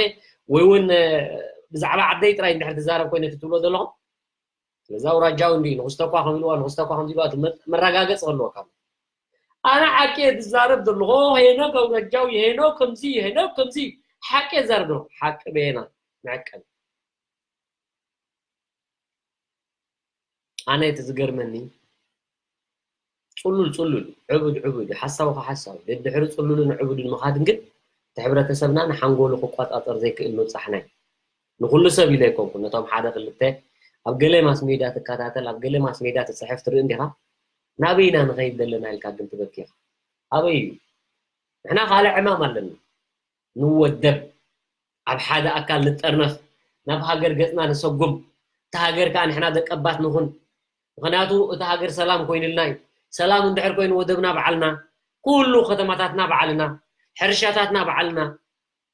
ወይ እውን፣ እ፣ ብዛዕባ ዓደይ ጥራይ እንድሕር ትዛረብ ኮይነ እቲ ትብሎ ዘለኹም፣ ስለዚ ኣውራጃዊ እንዲ ንኽስቶ እኳ ከም ኢልዋ፣ ንኽስቶ እኳ ከም ኢልዋ፣ እቲ መ-፣ መረጋገጺ ክህልወካ። ኣነ ሓቂ እየ ዝዛረብ ዘለኹ፣ ሄኖክ ኣውራጃዊ፣ ሄኖክ ከምዚ፣ ሄኖክ ከምዚ፣ ሓቂ እየ ዝዛረብ ዘለኹ። ሓቂ በየና መዐቀኒ። ኣነ እቲ ዝገርመኒ፣ ጽሉል ጽሉል፣ ዕቡድ ዕቡድ፣ ሓሳዊ ከኣ ሓሳዊ፣ ደድሕሪ ጽሉልን ዕቡድን ምኻድን ግን፣ እቲ ሕብረተሰብና ንሓንጎሉ ክቆጻጸር ዘይክእል ምብጻሕና እዩ። ንኹሉ ሰብ ኢለ ኣይኮንኩን፣ ነቶም ሓደ ክልተ ኣብ ገለ ማስ ሜድያ ትከታተል፣ ኣብ ገለ ማስ ሜድያ ትጽሕፍ ትርኢ እንዲኻ፣ ናበይ ኢና ንኸይድ ዘለና ኢልካ ግን ትበኪ ኢኻ። ኣበይ እዩ? ንሕና ካልእ ዕማም ኣለና። ንወደብ፣ ኣብ ሓደ ኣካል ንጠርነፍ፣ ናብ ሃገር ገጽና ንሰጉም፣ እታ ሃገር ከኣ ንሕና ደቀባት ንኹን። ምኽንያቱ እቲ ሃገር ሰላም ኮይኑልና እዩ። ሰላም እንድሕር ኮይኑ ወደብና በዓልና፣ ኩሉ ከተማታትና በዓልና፣ ሕርሻታትና በዓልና፣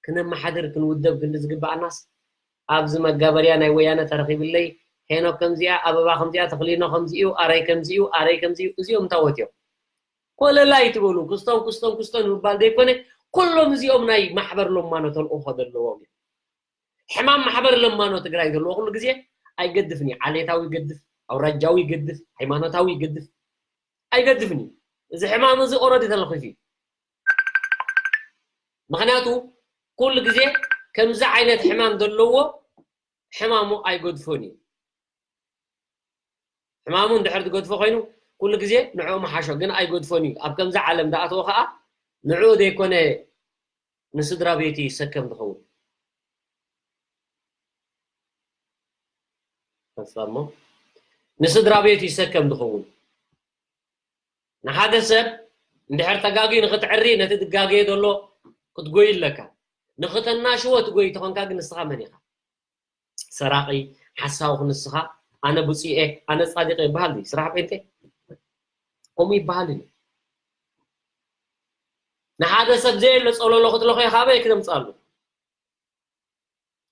ክነመሓድር ክንውደብ ክንዲ ዝግብኣናስ፣ ኣብዚ መጋበርያ ናይ ወያነ ተረኺብለይ፣ ሄኖክ ከምዚኣ፣ ኣበባ ከምዚኣ፣ ተኽሊኖ ከምዚኡ፣ ኣረይ ከምዚኡ፣ ኣረይ ከምዚኡ፣ እዚኦም እንታወት እዮም? ኮለል ኣይትበሉ። ክስቶን ክስቶን ክስቶን ምባል ዘይኮነ፣ ኩሎም እዚኦም ናይ ማሕበር ለማኖ ተልእኾ ዘለዎም እዮም። ሕማም ማሕበር ለማኖ ትግራይ ዘለዎ ኩሉ ግዜ ኣይገድፍን እዩ። ዓሌታዊ ይገድፍ፣ ኣውራጃዊ ይገድፍ፣ ሃይማኖታዊ ይገድፍ፣ ኣይገድፍን እዩ። እዚ ሕማም እዚ ኦረዲ ተለኺፉ እዩ። ምኽንያቱ ኩሉ ግዜ ከምዚ ዓይነት ሕማም ዘለዎ ሕማሙ ኣይገድፎን እዩ። ሕማሙ እንድሕር ዝገድፎ ኮይኑ ኩሉ ግዜ ንዕኡ ምሓሾ፣ ግን ኣይገድፎን እዩ። ኣብ ከምዚ ዓለም ዝኣተወ ኸኣ ንዕኡ ዘይኮነ ንስድራ ቤቱ ይሰከም ዝኸውን። ተስፋ እሞ ንስድራ ቤቱ ይሰከም ዝኸውን። ንሓደ ሰብ እንድሕር ተጋግዩ ንኽትዕሪ ነቲ ዝጋገየ ዘሎ ክትጎይ ኣለካ። ንኽተናሽዎ ትጎይ ተኾንካ ግን ንስኻ መን ኢኻ? ሰራቒ፣ ሓሳዊ ንስኻ፣ ኣነ ብፁዕ እየ፣ ኣነ ጻድቕ እየ ይበሃል ድዩ? ስራሕ ጴንጤ ከምኡ ይበሃል እዩ። ንሓደ ሰብ ዘየለ ጸሎሎ ክትለኾ ካበይ ክተምጽኣሉ?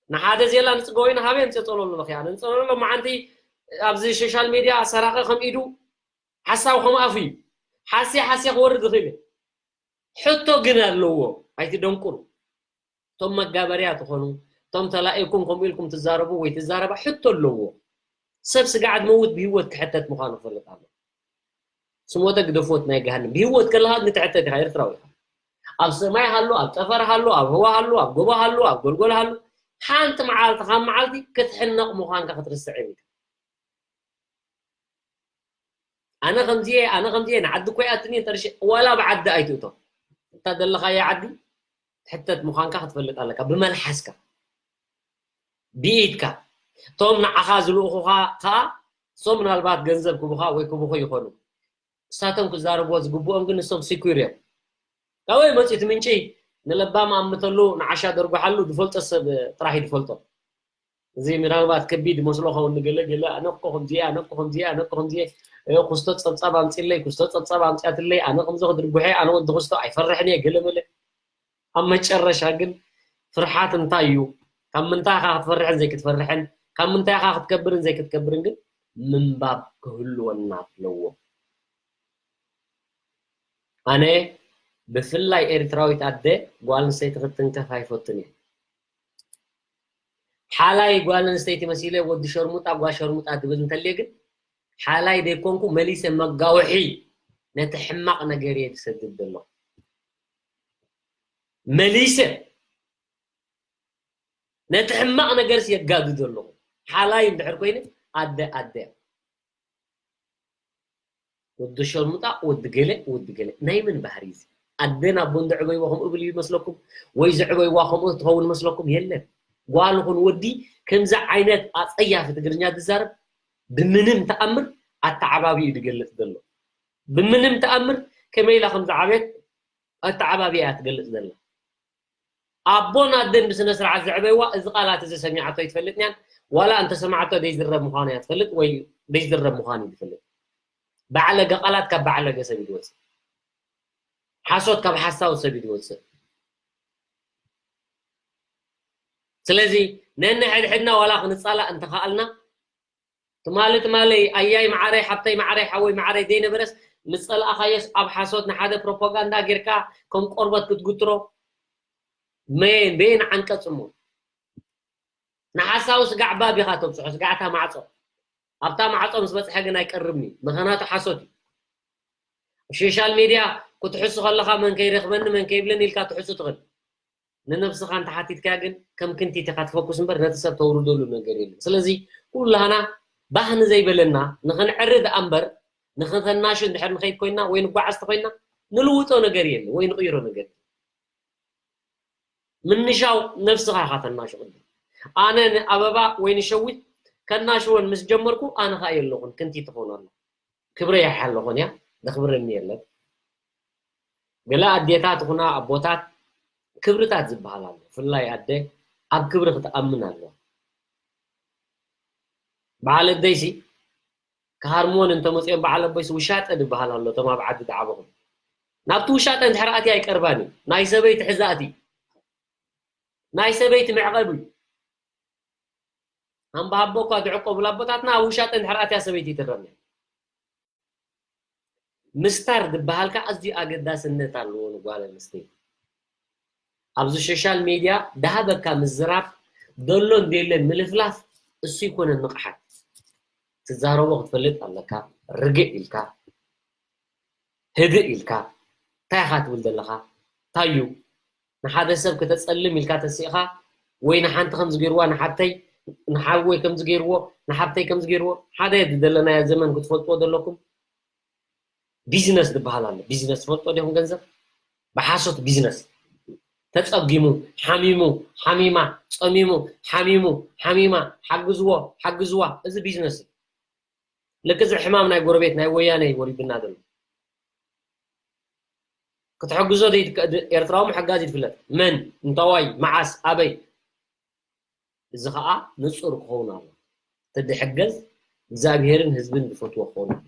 ንሓደ ዜላ ንጽገ ወይኒ ካበይ ኣምጽኦ ጸሎሎ ለኽያ? ንጸሎሎ መዓንቲ ኣብዚ ሶሻል ሜድያ ሰራቒ ከም ኢዱ፣ ሓሳዊ ከም ኣፉ እዩ። ሓስየ ሓስየ ክወርድ ይኽእል እዩ። ሕቶ ግን ኣለዎ፣ ኣይትደንቁሩ። እቶም መጋበርያ ትኾኑ፣ እቶም ተላኢኩም ከምኡ ኢልኩም ትዛረቡ ወይ ትዛረባ ሕቶ ኣለዎ። ሰብ ስጋዕ ዝመውት ብህይወት ክሕተት ምዃኑ ክፈልጥ ኣለዎ። ስሞተ ግደፎት ናይ ገሃነም። ብህይወት ከለኻ ግን ትሕተት ኢኻ፣ ኤርትራዊ ኢኻ። ኣብ ሰማይ ሃሉ፣ ኣብ ጠፈር ሃሉ፣ ኣብ ህዋ ሃሉ፣ ኣብ ጎቦ ሃሉ፣ ኣብ ጎልጎል ሃሉ፣ ሓንቲ መዓልቲ ካብ መዓልቲ ክትሕነቕ ምዃንካ ክትርስዕ የብልካ። ኣነ ከምዚ እየ፣ ኣነ ከምዚ እየ፣ ንዓዲ እኮ ይኣትኒ እንተርሽ-፣ ዋላ ብዓዲ ኣይትእቶ። እታ ዘለኻያ ዓዲ ትሕተት ምዃንካ ክትፈልጥ ኣለካ፣ ብመልሓስካ፣ ብኢድካ። እቶም ንዓኻ ዝልእኹኻ ከኣ፣ እሶም ምናልባት ገንዘብ ክቡኻ ወይ ክቡኹ ይኾኑ። እሳቶም ክዛረብዎ ዝግብኦም ግን ንሶም ሲኩር እዮም። ካበይ መፂኡ እቲ ምንጪ? ንለባም ኣምተሉ፣ ንዓሻ ደርጉሓሉ፣ ዝፈልጦ ሰብ ጥራሕ እዩ ዝፈልጦ። እዚ ምናልባት ከቢድ መስሎ ኸውን ንገለ ገለ፣ ኣነ እኮ ከምዚ እየ፣ ኣነ እኮ ከምዚ እየ፣ ኣነ እኮ ከምዚ እየ፣ እ፣ ኩስቶ ጸብጻብ ኣምጺለይ፣ ኩስቶ ጸብጻብ ኣምጺኣትለይ፣ ኣነ ከምዚ ክድርጉሐ፣ ኣነ ወዲ ኩስቶ ኣይፈርሕን እየ፣ ገለ መለ። ኣብ መጨረሻ ግን ፍርሓት እንታይ እዩ? ካብ ምንታይ ኢኻ ክትፈርሕን ዘይክትፈርሕን፣ ካብ ምንታይ ኢኻ ክትከብርን ዘይክትከብርን ግን ምንባብ ክህልወና ኣለዎ። ኣነ ብፍላይ ኤርትራዊት ኣደ ጓል ኣንስተይቲ ክትትንከፍ ኣይፈቱን እየ። ሓላይ ጓል ኣንስተይቲ መሲለ ወዲ ሸርሙጣ ጓል ሸርሙጣ ድብል እንተልየ ግን ሓላይ ዘይኮንኩ መሊሰ መጋውሒ ነቲ ሕማቕ ነገር እየ ዝሰድድ ዘለኹ። መሊሰ ነቲ ሕማቕ ነገርስ የጋድዶ ኣለኹ። ሓላይ እንድሕር ኮይነ ኣደ ኣደ እያ። ወዲ ሸርሙጣ፣ ወዲ ገለ፣ ወዲ ገለ። ናይ መን ባህሪ እዚ? ኣደን ኣቦን ዘዕበይዋ ከምኡ ብል ይመስለኩም? ወይ ዘዕበይዋ ከምኡ ትኸውን መስለኩም? የለን። ጓል ኹን ወዲ ከምዚ ዓይነት ኣጸያፊ ትግርኛ ዝዛረብ ብምንም ተኣምር ኣተዓባቢኡ ዝገልጽ ዘሎ። ብምንም ተኣምር ከመይ ኢላ ከም ዝዓበየት ኣተዓባቢኣ እያ ትገልጽ ዘላ። ኣቦን ኣደን ብስነ ስርዓት ዘዕበይዋ እዚ ቃላት እዚ ሰሚዓቶ ኣይትፈልጥን እያ። ዋላ እንተሰማዓቶ ዘይዝረብ ምዃኑ እያ ትፈልጥ ወይ ዘይዝረብ ምዃኑ እዩ ዝፈልጥ። ባዕለገ ቃላት ካብ ባዕለገ ሰብ እዩ ዝወፅእ። ሓሶት ካብ ሓሳዊ ሰብ እዩ ዝወፅእ። ስለዚ ነንሕድሕድና ዋላ ክንፃላእ እንተኸኣልና ትማሊ ትማሊ ኣያይ መዓረይ ሓብተይ መዓረይ ሓወይ መዓረይ ዘይነበረስ ምስ ጸላእኻዮስ ኣብ ሓሶት ንሓደ ፕሮፓጋንዳ ጌርካ ከም ቆርበት ክትግትሮ መን በየን ዓንቀጽ እሞ ንሓሳዊ ስጋዕ ባብ ኢኻ ተብጽሖ ስጋዕታ ማዕጾ ኣብታ ማዕጾ ምስ በጽሐ ግን ኣይቀርብን እዩ ምኽንያቱ ሓሶት እዩ ሶሻል ሚድያ ክትሕሱ ከለኻ መን ከይረኽበኒ መን ከይብለኒ ኢልካ ትሕሱ ትኽእል ንነብስኻ እንተሓቲትካያ ግን ከም ክንቲት ኢኻ ትፈኩስ እምበር ነቲ ሰብ ተውርደሉ ነገር የለን። ስለዚ ኩላህና ባህ ንዘይበለና ንኽንዕሪ ደኣ እምበር ንኽንተናሹ እንድሕር ንኸይድ ኮይና ወይ ንጓዓዝ ተኾይና ንልውጦ ነገር የለን ወይ ንቕይሮ ነገር የለን። ምንሻው ነብስኻ ኢኻ ተናሹ ቅድም ኣነ ንኣበባ ወይ ንሸዊት ከናሽወን ምስ ጀመርኩ ኣነ ኸኣ የለኹን ክንቲት ትኾን ኣሎ። ክብረይ ኣይሓለኹን እያ ዘኽብረኒ የለን። ገለ ኣዴታት ኹና ኣቦታት ክብርታት ዝበሃል ኣሎ። ብፍላይ ኣደ ኣብ ክብሪ ክትኣምን ኣለዋ። በዓል ኣደይሲ ክሃርምወን እንተመፅኦም በዓል ኣቦይሲ ውሻጠ ዝበሃል ኣሎ። እቶም ኣብ ዓዲ ዝዓበኹም ናብቲ ውሻጠ እንድሕር ኣትያ ኣይቀርባን እዩ። ናይ ሰበይቲ ሕዛእቲ ናይ ሰበይቲ መዕቐብ እዩ። ኣምባሃቦ እኳ ዝዕቆቡላ ኣቦታትና ኣብ ውሻጠ እንድሕር ኣትያ ሰበይቲ ይትረም እያ። ምስታር ዝበሃል ከኣ ኣዝዩ ኣገዳስነት ኣለዎ ንጓል ኣንስተይቲ። ኣብዚ ሶሻል ሜድያ ደሃበካ ምዝራብ ደሎን ደለን ምልፍላፍ እሱ ይኮነን ንቕሓት። ትዛረቦ ክትፈልጥ ኣለካ። ርግእ ኢልካ ህድእ ኢልካ እንታይ ኢኻ ትብል ዘለኻ? እንታይ እዩ ንሓደ ሰብ ከተጸልም ኢልካ ተሲእኻ ወይ ንሓንቲ ከምዚ ገይርዋ ንሓብተይ ንሓወይ ከምዚ ገይርዎ ንሓብተይ ከምዚ ገይርዎ ሓደ ዘለናዮ ዘመን ክትፈልጥዎ ዘለኩም ቢዝነስ ዝበሃል ኣሎ። ቢዝነስ ትፈልጦ ዲኹም ገንዘብ ብሓሶት ቢዝነስ ተጸጊሙ ሓሚሙ ሓሚማ ጸሚሙ ሓሚሙ ሓሚማ ሓግዝዎ ሓግዝዋ እዚ ቢዝነስ እዩ። ልክዚ ሕማም ናይ ጎረቤት ናይ ወያነ እዩ ወሪድና ዘሎ። ክትሕግዞ ዘይትክእል ኤርትራዊ ምሕጋዝ እዩ ዝፍለጥ። መን እንታዋይ መዓስ ኣበይ እዚ ኸዓ ንጹር ክኸውን ኣሎ። እቲ ዝሕገዝ እግዚኣብሄርን ህዝብን ዝፈትዎ ክኸውን ኣሎ።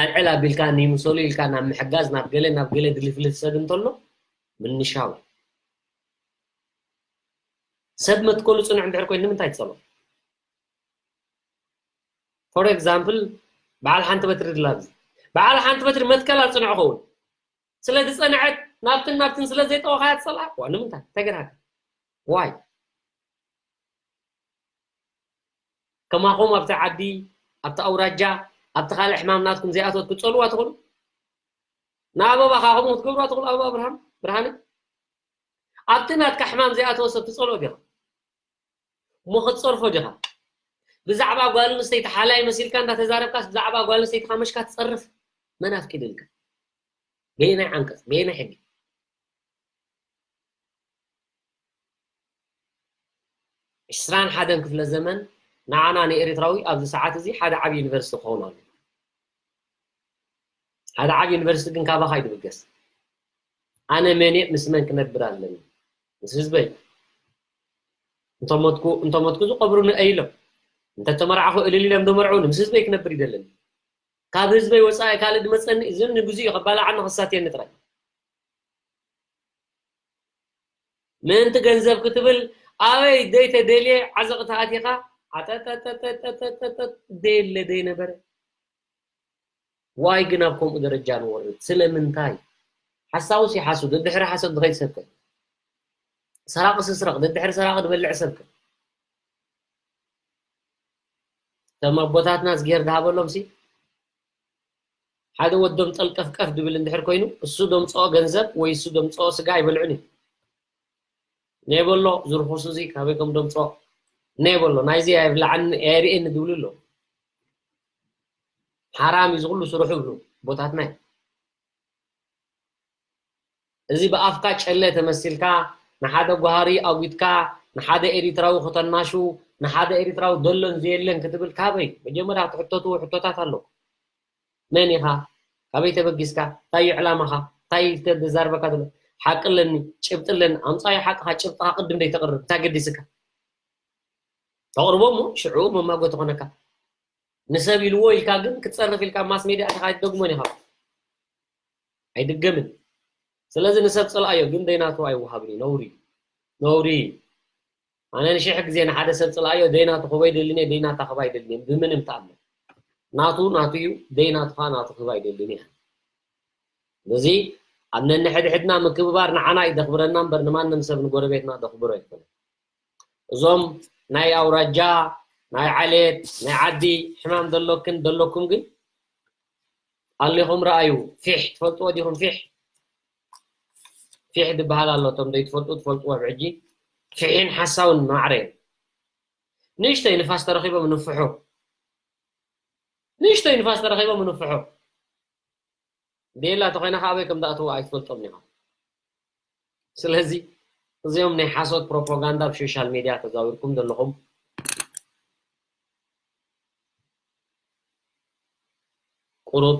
ኣልዕል ኣቢልካ ንይምሰሉ ኢልካ ናብ ምሕጋዝ ናብ ገለ ናብ ገለ ድልፍልፍ ሰብ እንተሎ ምንሻው ሰብ መትከሉ ጽኑዕ እንድሕር ኮይኑ ንምንታይ ትጸሎ? For example በዓል ሓንቲ በትሪ ድላ ኣብዚ በዓል ሓንቲ በትሪ መትከል ኣጽንዑ ኸውን ስለ ዝጸንዐት ናብትን ናብትን ስለ ዘይጠወኻያ ትጸልኣ ዋ ንምንታይ እንታይ ገርሃካ ዋይ ከማኹም ኣብቲ ዓዲ ኣብቲ ኣውራጃ ኣብቲ ካልእ ሕማም ናትኩም ዘይኣተወት ክትጸልዋ ትኽእሉ ንኣበባ ካኹም ክትገብርዋ ትኽእሉ ኣበባ ብርሃን ብርሃነ ኣብቲ ናትካ ሕማም ዘይኣተወ ሰብ ትጸልኦ ዲኻ እሞ ክትጸርፎ ዲኻ ብዛዕባ ጓል ኣንስተይቲ ሓላይ መሲልካ እንዳተዛረብካስ ብዛዕባ ጓል ኣንስተይቲ ካመሽካ ትጸርፍ መን ኣፍቂድልካ በየናይ ዓንቀጽ በየናይ ሕጊ ዕስራን ሓደን ክፍለ ዘመን ንዓና ንኤርትራዊ ኣብዚ ሰዓት እዚ ሓደ ዓብ ዩኒቨርሲቲ ክኸውን ኣሎ ሓደ ዓብ ዩኒቨርሲቲ ግን ካባኻ ይድብገስ ኣነ መን ምስ መን ክነብር ኣለኒ ምስ ህዝበይ እንተሞትኩ እንተሞትኩ ዝቀብሩኒ ኢሎም እንተተመርዓኹ እልል ኢሎም ዝመርዑኒ ምስ ህዝበይ ክነብር ይደለኒ ካብ ህዝበይ ወፃኢ ካልእ ዝመፀኒ እዚ ንግዜኡ ከባላዓኒ ከሳትየኒ ጥራይ ምእንቲ ገንዘብ ክትብል ኣበይ ደይተደልየ ዓዘቕቲ ኣቲኻ ዓጠጠጠጠጠጠጠጠ ደየለ ደይነበረ ዋይ ግን ኣብ ከምኡ ደረጃ ንወርድ ስለምንታይ ሓሳውስ ይሓሱ ደድሕሪ ሓሰብ ዝኸይድ ሰብከ ሰራቂ ስስረቕ ደድሕሪ ሰራቂ ዝበልዕ ሰብከ እቶም ኣቦታትና እዝግሄር ዝሃበሎም ሲ ሓደ ወዶም ጠልቀፍቀፍ ድብል እንድሕር ኮይኑ እሱ ደምፅኦ ገንዘብ ወይ እሱ ደምፅኦ ስጋ ኣይበልዑን እዩ ነይ በሎ ዝርኩሱ እዚ ካበይ ከም ደምፅኦ ነይ በሎ ናይዚ ኣይብላዓኒ ኣየርእየኒ ድብሉ ኣሎ ሓራም እዩ ዝኩሉ ስርሑ ይብሉ ኣቦታትና እዩ እዚ ብኣፍካ ጨለ ተመሲልካ ንሓደ ጓሃሪ ኣጉትካ ንሓደ ኤሪትራዊ ክተናሹ ንሓደ ኤሪትራዊ ደሎን ዘየለን ክትብል ካበይ መጀመርያ ትሕተቱ ሕቶታት ኣለኩም። መን ኢኻ? ካበይ ተበጊስካ? እንታይ እዩ ዕላማኻ? እንታይ ተዛርበካ ዘሎ? ሓቂ ኣለኒ፣ ጭብጢ ኣለኒ። ኣምፃዮ ሓቅኻ፣ ጭብጥኻ ቅድም ደይተቕርብ እንታይ ገዲስካ? ተቕርቦ እሞ ሽዑ መማጎ ተኾነካ። ንሰብ ኢልዎ ኢልካ ግን ክትፀርፍ ኢልካ ማስ ሜድያ ኣቲኻ ኣይትደግሞን ኢኻ። ኣይድገምን። ስለዚ ንሰብ ፅልኣዮ ግን ደይናቱ ኣይወሃብን እዩ። ነውሪ እዩ። ነውሪ እዩ። ኣነ ንሽሕ ግዜ ንሓደ ሰብ ፅልኣዮ ደይናቱ ክቦ ኣይደልን እየ፣ ደይናታ ክባ ኣይደልን እየ። ብምንም ተኣምር። ናቱ ናቱ እዩ፣ ደይናቱ ከዓ ናቱ ክባ ኣይደልን እየ። ስለዚ ኣብ ነንሕድሕድና ምክብባር ንዓና እዩ ደኽብረና እምበር ንማንም ሰብ ንጎረቤትና ደኽብሮ ኣይኮነን። እዞም ናይ ኣውራጃ፣ ናይ ዓሌት፣ ናይ ዓዲ ሕማም ደሎክን ደሎኩም ግን ኣሊኹም ረኣዩ። ፊሕ ትፈልጥዎ ዲኹም? ፊሕ ፊሕ ዝበሃል ኣሎ። እቶም ዘይትፈልጡ ትፈልጥዎ ብሕጂ። ፊሕን ሓሳውን ማዕረ እዮም። ንእሽተይ ንፋስ ተረኺቦም ንፍሑ። ንእሽተይ ንፋስ ተረኺቦም ንፍሑ። ቤላ ተኾይና ከኣበይ ከም ዝኣትዉ ኣይትፈልጦም ኢኻ። ስለዚ እዚኦም ናይ ሓሶት ፕሮፓጋንዳ ኣብ ሶሻል ሜድያ ተዛዊርኩም ዘለኹም ቁሩብ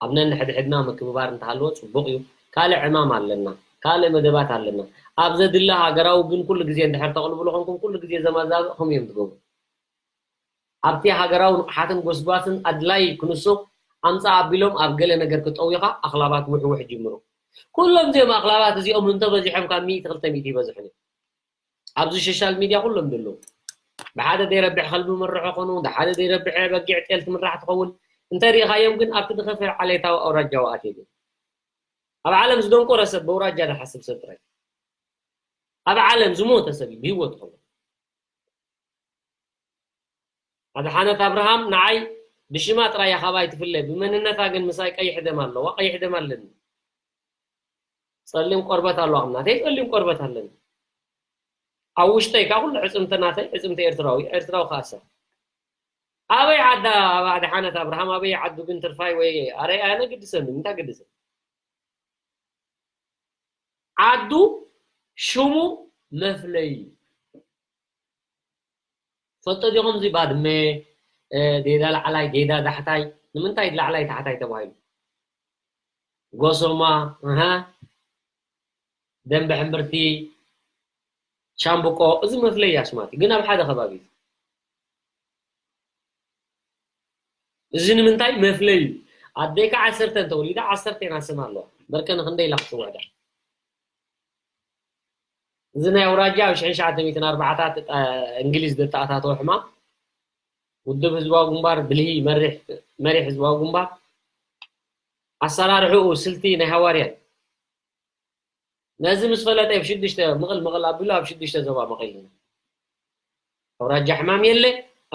ኣብ ነንሕድሕድና ምክብባር እንተሃለዎ ጽቡቕ እዩ። ካልእ ዕማም ኣለና፣ ካልእ መደባት ኣለና። ኣብ ዘድሊ ሃገራዊ ግን ኩሉ ግዜ እንድሕር ተቕልብሉ ኮንኩም ኩሉ ግዜ ዘማዛብእኹም እዮም ዝገብሩ። ኣብቲ ሃገራዊ ንቕሓትን ጎስጓስን ኣድላይ ክንሱ ኣምጻእ ኣቢሎም ኣብ ገለ ነገር ክጠውዩኻ ኣኽላባት ውሕውሕ ይጅምሩ። ኩሎም እዚኦም ኣኽላባት እዚኦም እንተበዚሖም ካብ ሚእቲ ክልተ ሚእቲ ይበዝሑን እዮም። ኣብዚ ሶሻል ሚድያ ኩሎም ዘለዉ። ብሓደ ዘይረብሕ ከልቢ ምርሖ ኾኑ፣ ብሓደ ዘይረብሕ በጊዕ ጤል ትምራሕ ትኸውን። እንተ ርኢኻዮም ግን ኣብቲ ዝኸፍአ ዓሌታዊ ኣውራጃዊ ኣትዮም እዮም። ኣብ ዓለም ዝደንቆረ ሰብ ብኣውራጃ ዝሓስብ ሰብ ጥራይ። ኣብ ዓለም ዝሞተ ሰብ እዩ ብህይወት ኾኑ። ኣድሓነት ኣብርሃም ንዓይ ብሽማ ጥራይ እያ ካባይ ትፍለ፣ ብመንነታ ግን ምሳይ ቀይሕ ደም ኣለዋ፣ ቀይሕ ደም ኣለኒ። ጸሊም ቆርበት ኣለዋ፣ ከም ናተይ ጸሊም ቆርበት ኣለኒ። ኣብ ውሽጠይ ካብ ኩሉ ዕጽምቲ ናተይ ዕጽምቲ ኤርትራዊ፣ ኤርትራዊ ከኣ ሰብ። ኣበይ ዓዳ ኣብ ኣድሓነት ኣብርሃም ኣበይ ዓዱ ግን ትርፋይ ወይ ኣረ ኣነ ግድሰኒ፣ እንታይ ግድሰኒ? ዓዱ ሽሙ መፍለይ እዩ። ፈልጦ ዲኹም እዚ ባድመ፣ እ፣ ጌዳ ላዕላይ፣ ጌዳ ታሕታይ፣ ንምንታይ ላዕላይ ታሕታይ ተባሂሉ? ጎሶማ፣ እሃ፣ ደንበ ሕምብርቲ፣ ሻምብቆ፣ እዚ መፍለይ ኣስማት እዩ። ግን ኣብ ሓደ ከባቢ እዩ። እዚ ንምንታይ መፍለይ እዩ? ኣደይ ከዓ ዓሰርተ እንተወሊዳ ዓሰርተ ኢና ስም ኣለዋ። በርከ ንክንደይ ኢላ ክትፅውዕ ድያ? እዚ ናይ ኣውራጃ ኣብ ሽሕን ትሽዓተ ሚእትን ኣርባዓታት፣ እ፣ እንግሊዝ ዘተኣታተወ ሕማም፣ ውድብ ህዝባዊ ግንባር ብልሂ መሪሕ፣ መሪሕ ህዝባዊ ግንባር፣ ኣሰራርሕኡ ስልቲ ናይ ሃዋርያ እዩ። ነዚ ምስ ፈለጠ፣ ኣብ ሽዱሽተ ምቕል ምቕል ኣቢሉ ኣብ ሽዱሽተ ዞባ መቒልና። ኣውራጃ ሕማም የለ፣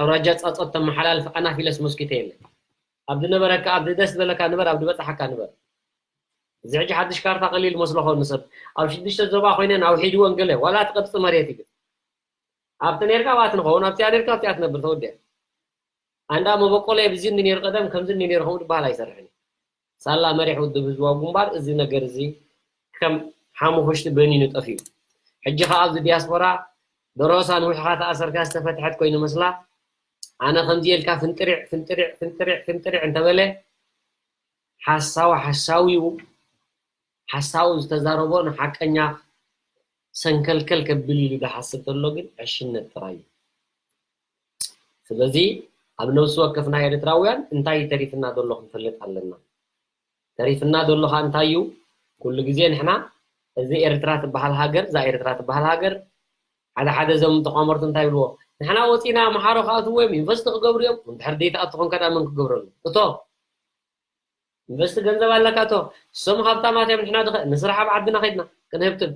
ኣውራጃ ጻጾት ተመሓላልፍ ኣናፊለስ ሞስኪቶ የለ። ኣብ ዝነበረካ፣ ኣብ ዝደስ ዝበለካ ንበር፣ ኣብ ዝበጻሓካ ንበር። እዚ ሕጂ ሓድሽ ካርታ ቀሊል መስሎ ኸውን ንሰብ። ኣብ ሽዱሽተ ዞባ ኮይነን ኣውሒድወን ገለ፣ ዋላ እቲ ቅርጺ መሬት እዩ ግን። ኣብቲ ነርካ ኣብቲ ንኸውን፣ ኣብቲኣ ነርካ ኣብቲኣ ትነብር፣ ተወዲኣ። ኣንዳ መበቆለይ ብዚ እንዲ ነይሩ ቀደም፣ ከምዚ እንዲ ነይሩ ከምኡ ዝበሃል ኣይሰርሕን እዩ። ሳላ መሪሕ ውድብ ህዝባዊ ግንባር እዚ ነገር እዚ ከም ሓሙኽሽቲ በኒኑ ጠፊኡ። ሕጂ ኸዓ ኣብዚ ዲያስፖራ ደሮሳ ንውሕኻ ተኣሰርካ ዝተፈትሐት ኮይኑ መስላ፣ ኣነ ከምዚ ኢልካ ፍንጥሪዕ፣ ፍንጥሪዕ፣ ፍንጥሪዕ፣ ፍንጥሪዕ እንተበለ፣ ሓሳዊ ሓሳዊ እዩ። ሓሳዊ ዝተዛረቦ ንሓቀኛ ሰንከልከል ከብል ኢሉ ዝሓስብ ተሎ ግን ዕሽነት ጥራይ እዩ። ስለዚ ኣብ ነብሲ ወከፍና ኤርትራውያን እንታይ ተሪፍና ዘሎ ክንፈልጥ ኣለና። ተሪፍና ዘሎ ኸኣ እንታይ እዩ? ኩሉ ግዜ ንሕና እዚ ኤርትራ ትበሃል ሃገር፣ እዛ ኤርትራ ትበሃል ሃገር፣ ሓደ ሓደ እዞም ተቋመርቲ እንታይ ይብልዎ? ንሕና ወጺና ኣምሓሮ ክኣትዉ እዮም፣ ኢንቨስት ክገብሩ እዮም። እንድሕር ዘይትኣቱ ኮንካ ደኣ መን ክገብረሉ? እቶ ኢንቨስት ገንዘብ ኣለካ እቶ። እሶም ሃብታማት እዮም፣ ንሕና ድኸ? ንስራሕ ኣብ ዓድና ከይድና ክንህብትም።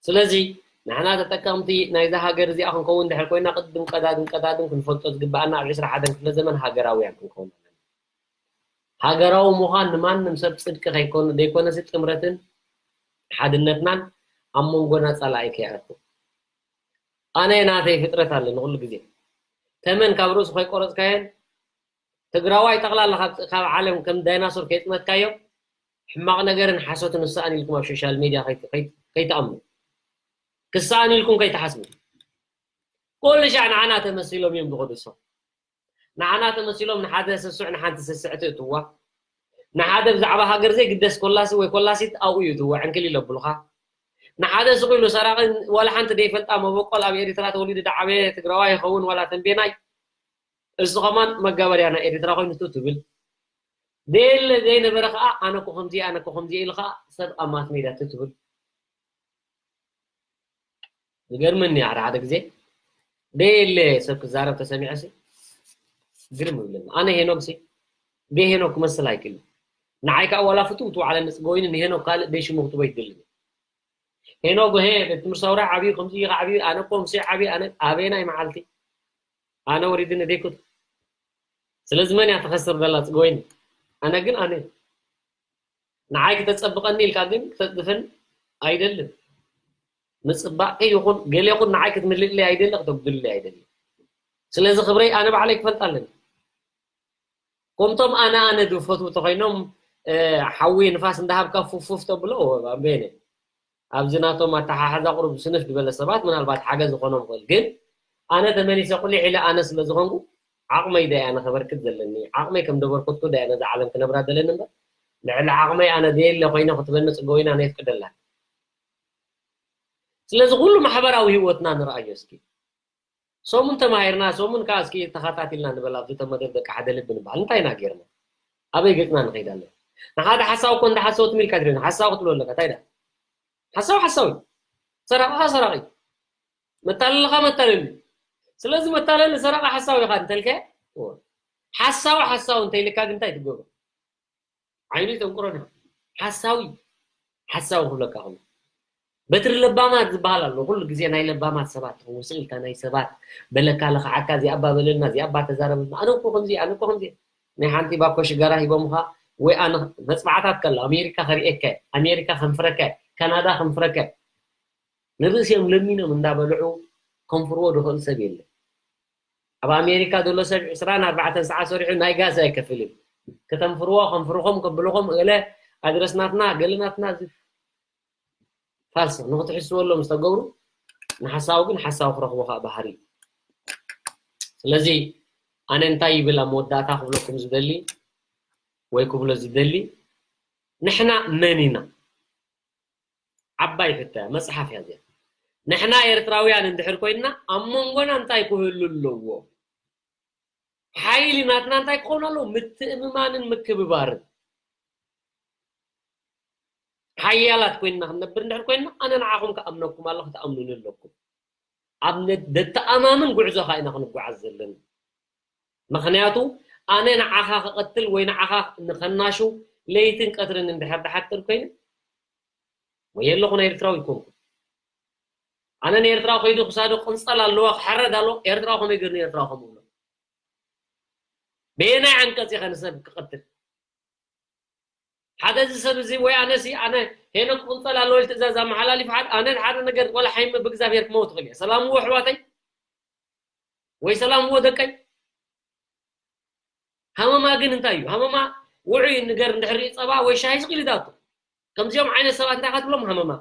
ስለዚ ንሕና ተጠቀምቲ ናይዛ ሃገር እዚኣ ክንከውን ድሕር ኮይና ቅድም ቀዳድም ቀዳድም ክንፈልጦ ዝግበኣና ኣብ ዕስራ ሓደን ክፍለ ዘመን ሃገራውያን ክንከውን ኣለና። ሃገራዊ ምዃን ንማንም ሰብ ጽድቂ ከይኮነ፣ ዘይኮነሲ ጥምረትን ሓድነትናን ኣብ መንጎና ጸላኢ ከይኣቱ። ኣነ ናተይ ፍጥረት ኣለኒ ኩሉ ግዜ። ተመን ካብ ርእሱ ከይቆረጽካየን ትግራዋይ ጠቕላላ ካብ፣ ካብ ዓለም ከም ዳይናሶር ከይጥመትካዮ ሕማቕ ነገርን ሓሶትን ንስኣን ኢልኩም ኣብ ሶሻል ሚድያ ከይት- ከይት- ከይትኣምኑ። ክስኣን ኢልኩም ከይትሓስቡ። ኩሉ ሻዕ ንዓና ተመሲሎም እዮም ዝኸዱ እሶም። ንዓና ተመሲሎም ንሓደ ስሱዕ ንሓንቲ ስስዕቲ እትዋ። ንሓደ ብዛዕባ ሃገር ዘይግደስ ኮላሲ ወይ ኮላሲት ኣብኡ እዩ እትዋ ዕንክል ኢለብሉኻ። ንሓደ ስቕ ኢሉ ሰራቒ ዋላ ሓንቲ ደይፈልጣ መበቆል ኣብ ኤሪትራ ተወሊዱ ደዓበየ ትግራዋይ ይኸውን ዋላ ተንቤናይ። እሱ ከማን መጋበርያ ናይ ኤሪትራ ኮይኑ ቱ ትብል። ደየለ ዘይነበረ ከዓ ኣነ እኮ ከምዚ ኣነ እኮ ከምዚ ኢሉ ከዓ ሰብ ኣብ ማስ ሜድያ ቱ ትብል። ዝገርመኒ ሓደ ሓደ ግዜ ደየለ ሰብ ክዛረብ ተሰሚዐ ሲ ግርም ይብለኒ። ኣነ ሄኖክ ሲ ብሄኖክ ክመስል ኣይክእልን። ንዓይ ከዓ ዋላ ፍትው ትውዓለኒ ጽገ ወይኒ ንሄኖክ ካልእ ደይ ሽሙ ክትቦ ይድልን። ሄኖክ ሄ ቤት ትምህርቲ ሰውራ ዓብዩ ከምዚ ኢኻ ዓብዩ ኣነ እኮ ምሴ ዓብዩ ኣነ ኣበየናይ መዓልቲ ኣነ ወሪድኒ ደይኩት። ስለዚ መን እያ ተኸስር ዘላ ጽገ ወይኒ? ኣነ ግን ኣነ ንዓይ ክተጸብቐኒ ኢልካ ግን ክተጽድፍን ኣይደልን። ምጽባቕ ይኹን ገለ ይኹን ንዓይ ክትምልእለይ ኣይደለ ክተጉድልለይ ኣይደለ። ስለዚ ክብረይ ኣነ ባዕለይ ክፈልጥ ኣለኒ። ከምቶም ኣነ ኣነ ዝፈትዉ ተኮይኖም ሓዊ ንፋስ እንዳሃብካ ፉፍፉፍ ተብሎ ኣምቤነ ኣብዚ ናቶም ኣተሓሓዛ ቁሩብ ስንፍ ዝበለ ሰባት ምናልባት ሓገዝ ዝኾኖም ክእል ግን ኣነ ተመሊሰ ቁሊሕ ኢለ ኣነ ስለ ዝኾንኩ ዓቕመይ ዳያ ንኸበርክት ዘለኒ ዓቕመይ ከም ደበርኩትኩ ዳያ ነዛ ዓለም ክነብራ ዘለኒ እምበር ልዕሊ ዓቕመይ ኣነ ዘየለ ኮይነ ክትበኒ ጽገወይና ነየፍቅደላ ስለዚ ኩሉ ማሕበራዊ ህይወትና ንርኣዮ እስኪ ሰሙን ተማሂርና ሰሙን ከዓ እስኪ ተኸታቲልና ንበል ኣብዚ ተመደብ ደቂ ሓደ ልቢ ንበሃል እንታይ ኢና ጌርና ኣበይ ገፅና ንኸይድ ኣለና ንሓደ ሓሳዊ እኮ እንዳ ሓሰወት ሚልካ ትሪኒ ሓሳዊ ክትብሎ ኣለካ እንታይ ዳ ሓሳዊ ሓሳዊ ሰራቂ ከዓ ሰራቂ መታለሊ ከዓ መታለሊ ስለዚ መታለሊ ሰራቂ ሓሳዊ ኢኻ እንተልከ ሓሳዊ ሓሳዊ እንተይልካ ግን እንታይ ትገብሮ ዓይኑ ይጠንቁሮ ድዩ ሓሳዊ ሓሳዊ ክብለካ ከሎ በትሪ ለባማት ዝበሃል ኣሎ ኩሉ ግዜ ናይ ለባማት ሰባት ትኸውን ስኢልካ ናይ ሰባት በለካ ለኽዓካ እዚኣባ በለልና እዚኣባ ተዛረበልና ኣነ እኮ ከምዚ ኣነ እኮ ከምዚ ናይ ሓንቲ ባኮ ሽጋራ ሂቦምኻ ወይ ኣነ መፅባዕታት ከሎ ኣሜሪካ ከሪኤካ ኣሜሪካ ከንፍረካ ካናዳ ከንፍረካ ንርእሲኦም ለሚኖም እንዳበልዑ ከንፍርዎ ዝኽእል ሰብ የለን ኣብ ኣሜሪካ ዘሎ ሰብ ዕስራን ኣርባዕተን ሰዓት ሰሪሑ ናይ ጋዝ ኣይከፍልን ከተንፍርዎ ከንፍርኹም ከብልኹም እለ ኣድረስ ናትና ገለ ናትና ፋልስ ንክትሕስበሎም ዝተገብሩ ንሓሳዊ ግን ሓሳዊ ክረኽቦ ከዓ ባህሪ ስለዚ ኣነ እንታይ ይብል ኣብ መወዳእታ ክብለኩም ዝደሊ ወይ ክብሎ ዝደሊ ንሕና መን ኢና ዓባይ ሕቶ እያ መፅሓፍ እያ እዚኣ ንሕና ኤርትራውያን እንድሕር ኮይንና ኣብ መንጎና እንታይ ክህሉ ኣለዎ ሓይሊ ናትና እንታይ ክኸውን ኣለዎ ምትእምማንን ምክብባርን ሓያላት ኮይንና ክንነብር እንድሕር ኮይንና ኣነ ንዓኹም ክኣምነኩም ኣሎ ክትኣምኑኒ ኣለኩም ኣብ ደተኣማምን ጉዕዞ ከዓ ኢና ክንጓዓዝ ዘለና ምኽንያቱ ኣነ ንዓኻ ክቐትል ወይ ንዓኻ ንኸናሹ ለይትን ቀትርን እንድሕር ድሓትር ኮይነ ወየለኹ ናይ ኤርትራዊ ይኮንኩ ኣነ ንኤርትራዊ ከይዱ ክሳዶ ቅንፀል ኣለዎ ክሓረድ ኣለዎ ኤርትራዊ ከመይ ገይሩ ንኤርትራዊ ከምብሎ በየናይ ዓንቀፅ ኢኸ ንሰብ ክቐትል ሓደ እዚ ሰብ እዚ ወይ ኣነ ሲ ኣነ ሄኖክ ክቕንፀል ኣለዎ ኢል ትእዛዝ ኣመሓላሊፍ ሓደ ኣነ ሓደ ነገር ወላ ሓይመ ብእግዚኣብሔር ክመውት ክእል እየ ሰላምዎ ኣሕዋተይ ወይ ሰላምዎ ደቀይ ሃመማ ግን እንታይ እዩ ሃመማ ውዑይ ንገር እንድሕር ሪኢ ፀባ ወይ ሻሂ ስቕ ኢሉ ዳቶ ከምዚኦም ዓይነት ሰባት እንታይ ካትብሎም ሃመማ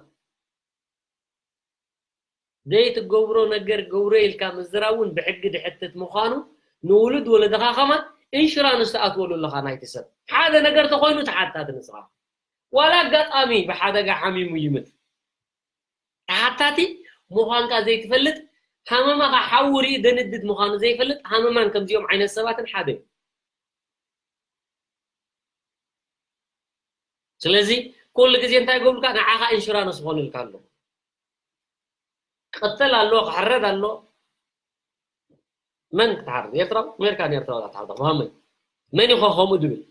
ዘይትገብሮ ነገር ገብሮ ኢልካ ምዝራብ እውን ብሕጊ ድሕትት ምዃኑ ንውሉድ ወለድኻ ከማን ኢንሹራንስ ትኣትወሉ ኣለኻ ናይቲ ሰብ ሓደ ነገር ተኾይኑ ተሓታቲ ንስኻ ዋላ ኣጋጣሚ ብሓደጋ ሓሚሙ ይምት ተሓታቲ ምዃንካ ዘይትፈልጥ ሃመማኻ ሓዊ ርኢ ደንድድ ምዃኑ ዘይፈልጥ ሃመማን ከምዚኦም ዓይነት ሰባትን ሓደ እዩ ስለዚ ኩሉ ግዜ እንታይ ገብሩልካ ንዓኻ ኢንሹራንስ ዝኾኑልካ ኣለዉ ክቐተል ኣሎ ክሕረድ ኣሎ መን ክትሓርድ ኤርትራ ኣሜሪካ ንኤርትራ ትሓርዳ ብሃመይ መን ኢኸ ከምኡ ድብል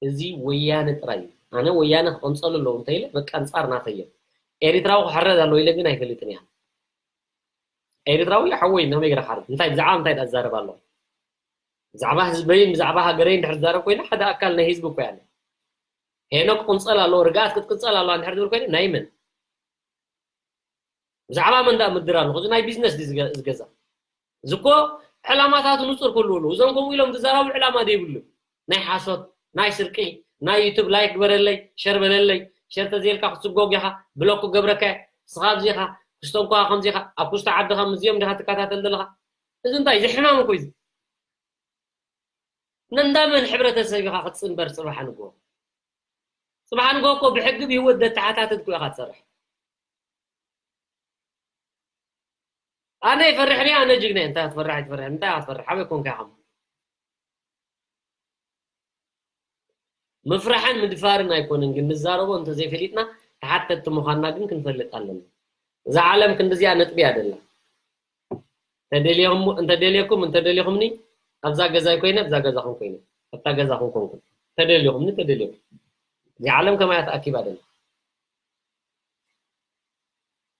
እዚ ወያነ ጥራይ እዩ ኣነ ወያነ ክቐንፀሉ ኣለዉ እንተኢለ በቃ ኣንፃር ናተየ ኤሪትራዊ ክሕረድ ኣለዎ ኢለ ግን ኣይፈልጥን እያ ኤሪትራዊ ሓወይ ናበይ ገረ ክሓርድ እንታይ ብዛዕባ እንታይ ኣዛረብ ኣለኹ ብዛዕባ ህዝበይን ብዛዕባ ሃገረይን ድሕር ዝዛረብ ኮይነ ሓደ ኣካል ናይ ህዝቢ እኮ ያለ ሄኖክ ቅንፀል ኣለዎ ርግኣት ክትቅንፀል ኣለዋ እንድሕር ዝብል ኮይነ ናይ መን ብዛዕባ መን ዳ ምድር ኣለኹ እዚ ናይ ቢዝነስ ዝገዛ እዚ እኮ ዕላማታቱ ንፁር ክህልውሉ እዞም ከምኡ ኢሎም ዝዛረቡ ዕላማ ዘይብሉ ናይ ሓሶት ናይ ስርቂ ናይ ዩቱብ ላይክ ግበረለይ፣ ሸር በለለይ። ሸር ተዘይልካ ክትስጎግ ኢኻ፣ ብሎክ ክገብረካ እየ። ንስኻ ኣብዚ ኢኻ፣ ክስቶ እንኳ ከምዚ ኢኻ፣ ኣብ ክስቶ ዓዲ ከም እዚኦም ዲኻ ትከታተል ዘለኻ? እዚ እንታይ እዚ ሕማም እኮ እዩ እዚ። ነንዳመን ሕብረተሰብ ኢኻ ክትጽንበር ጽባሕ ንግሆ? ጽባሕ ንግሆ እኮ ብሕጊ ብህይወት ዘተሓታትት እኮ ኢኻ ትሰርሕ። ኣነ ይፈርሕኒ፣ ኣነ ጅግና እየ። እንታይ ክትፈርሕ ኣይትፈርሕ፣ እንታይ ክትፈርሕ፣ ኣበይ ኮንካ ኢኻ? ምፍራሕን ምድፋርን ኣይኮነን፣ ግን ንዛረቦ እንተዘይፈሊጥና ተሓተትቲ ምዃንና ግን ክንፈልጥ ኣለና። እዛ ዓለም ክንድዚኣ ነጥቢ እያ ደላ። ተደልየኹም፣ እንተደልየኩም፣ እንተደልየኹምኒ ኣብዛ ገዛይ ኮይነ፣ ኣብዛ ገዛኹም ኮይነ፣ ኣብታ ገዛኹም ኮንኩም። ተደልየኹምኒ፣ ተደልየኹም። እዚኣ ዓለም ከማያ ተኣኪባ ደላ።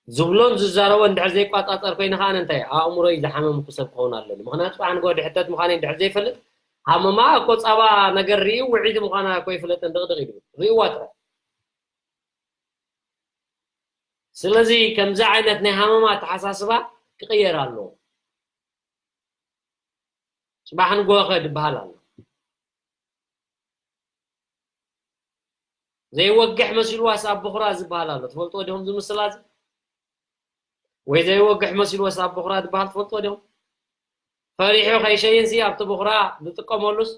ዝብሎን ዝዛረቦ እንድሕር ዘይቋጻጸር ኮይነ ከኣ እንታይ ኣእምሮይ ዝሓመምኩ ሰብ ክኸውን ኣለኒ። ምኽንያቱ ኣነ ንግሆ ድሕተት ምዃነይ እንድሕር ዘይፈልጥ፣ ሃመማ እኮ ጻባ ነገር ርእዩ ውዒት ምዃና እኮ ይፍለጥን ድቕድቕ እዩ ዝብል። ርእይዋ ጥራይ። ስለዚ ከምዚ ዓይነት ናይ ሃመማ ኣተሓሳስባ ክቕየር ኣለዎ። ጽባሕ ንግሆ ከ ዝበሃል ኣሎ። ዘይወግሕ መሲልዋስ ኣብ ቦኽራ ዝበሃል ኣሎ። ትፈልጥዎ ዲኹም እዚ ምስላ እዚ? ወይ ዘይወግሕ መሲልዋስ ኣብ ቦኽራ ዝበሃል ትፈልጥዎ ዲኹም? ፈሪሑ ከይሸይንሲ ኣብቲ ቦኽራ ዝጥቀመሉስ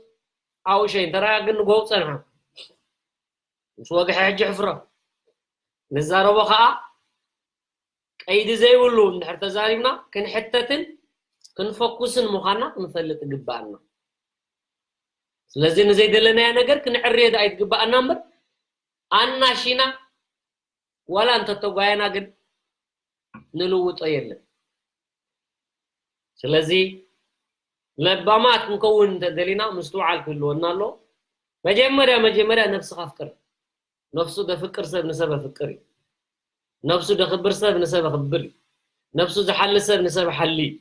ኣብኡ ሸይን። ተረኣ ግን ንግሆ ጸንሖ። ምስ ወግሐ ሕጂ ሕፍሮ። ንዛረቦ ከኣ ቀይዲ ዘይብሉ እንድሕር ተዛሪብና ክንሕተትን ክንፈኩስን ምዃንና ክንፈልጥ ይግበኣና። ስለዚ ንዘይደለናዮ ነገር ክንዕርዮ ደኣ ይትግበኣና እምበር ኣናሺና ዋላ እንተተጓየና ግን ንልውጦ የለን። ስለዚ ለባማት ክንከውን እንተደሊና ምስትውዓል ክህልወና ኣሎ። መጀመርያ መጀመርያ ነብስኻ ኣፍቅር። ነፍሱ ደፍቅር ሰብ ንሰብ ኣፍቅር እዩ። ነፍሱ ደኽብር ሰብ ንሰብ ኣኽብር እዩ። ነፍሱ ዝሓሊ ሰብ ንሰብ ሓሊ እዩ።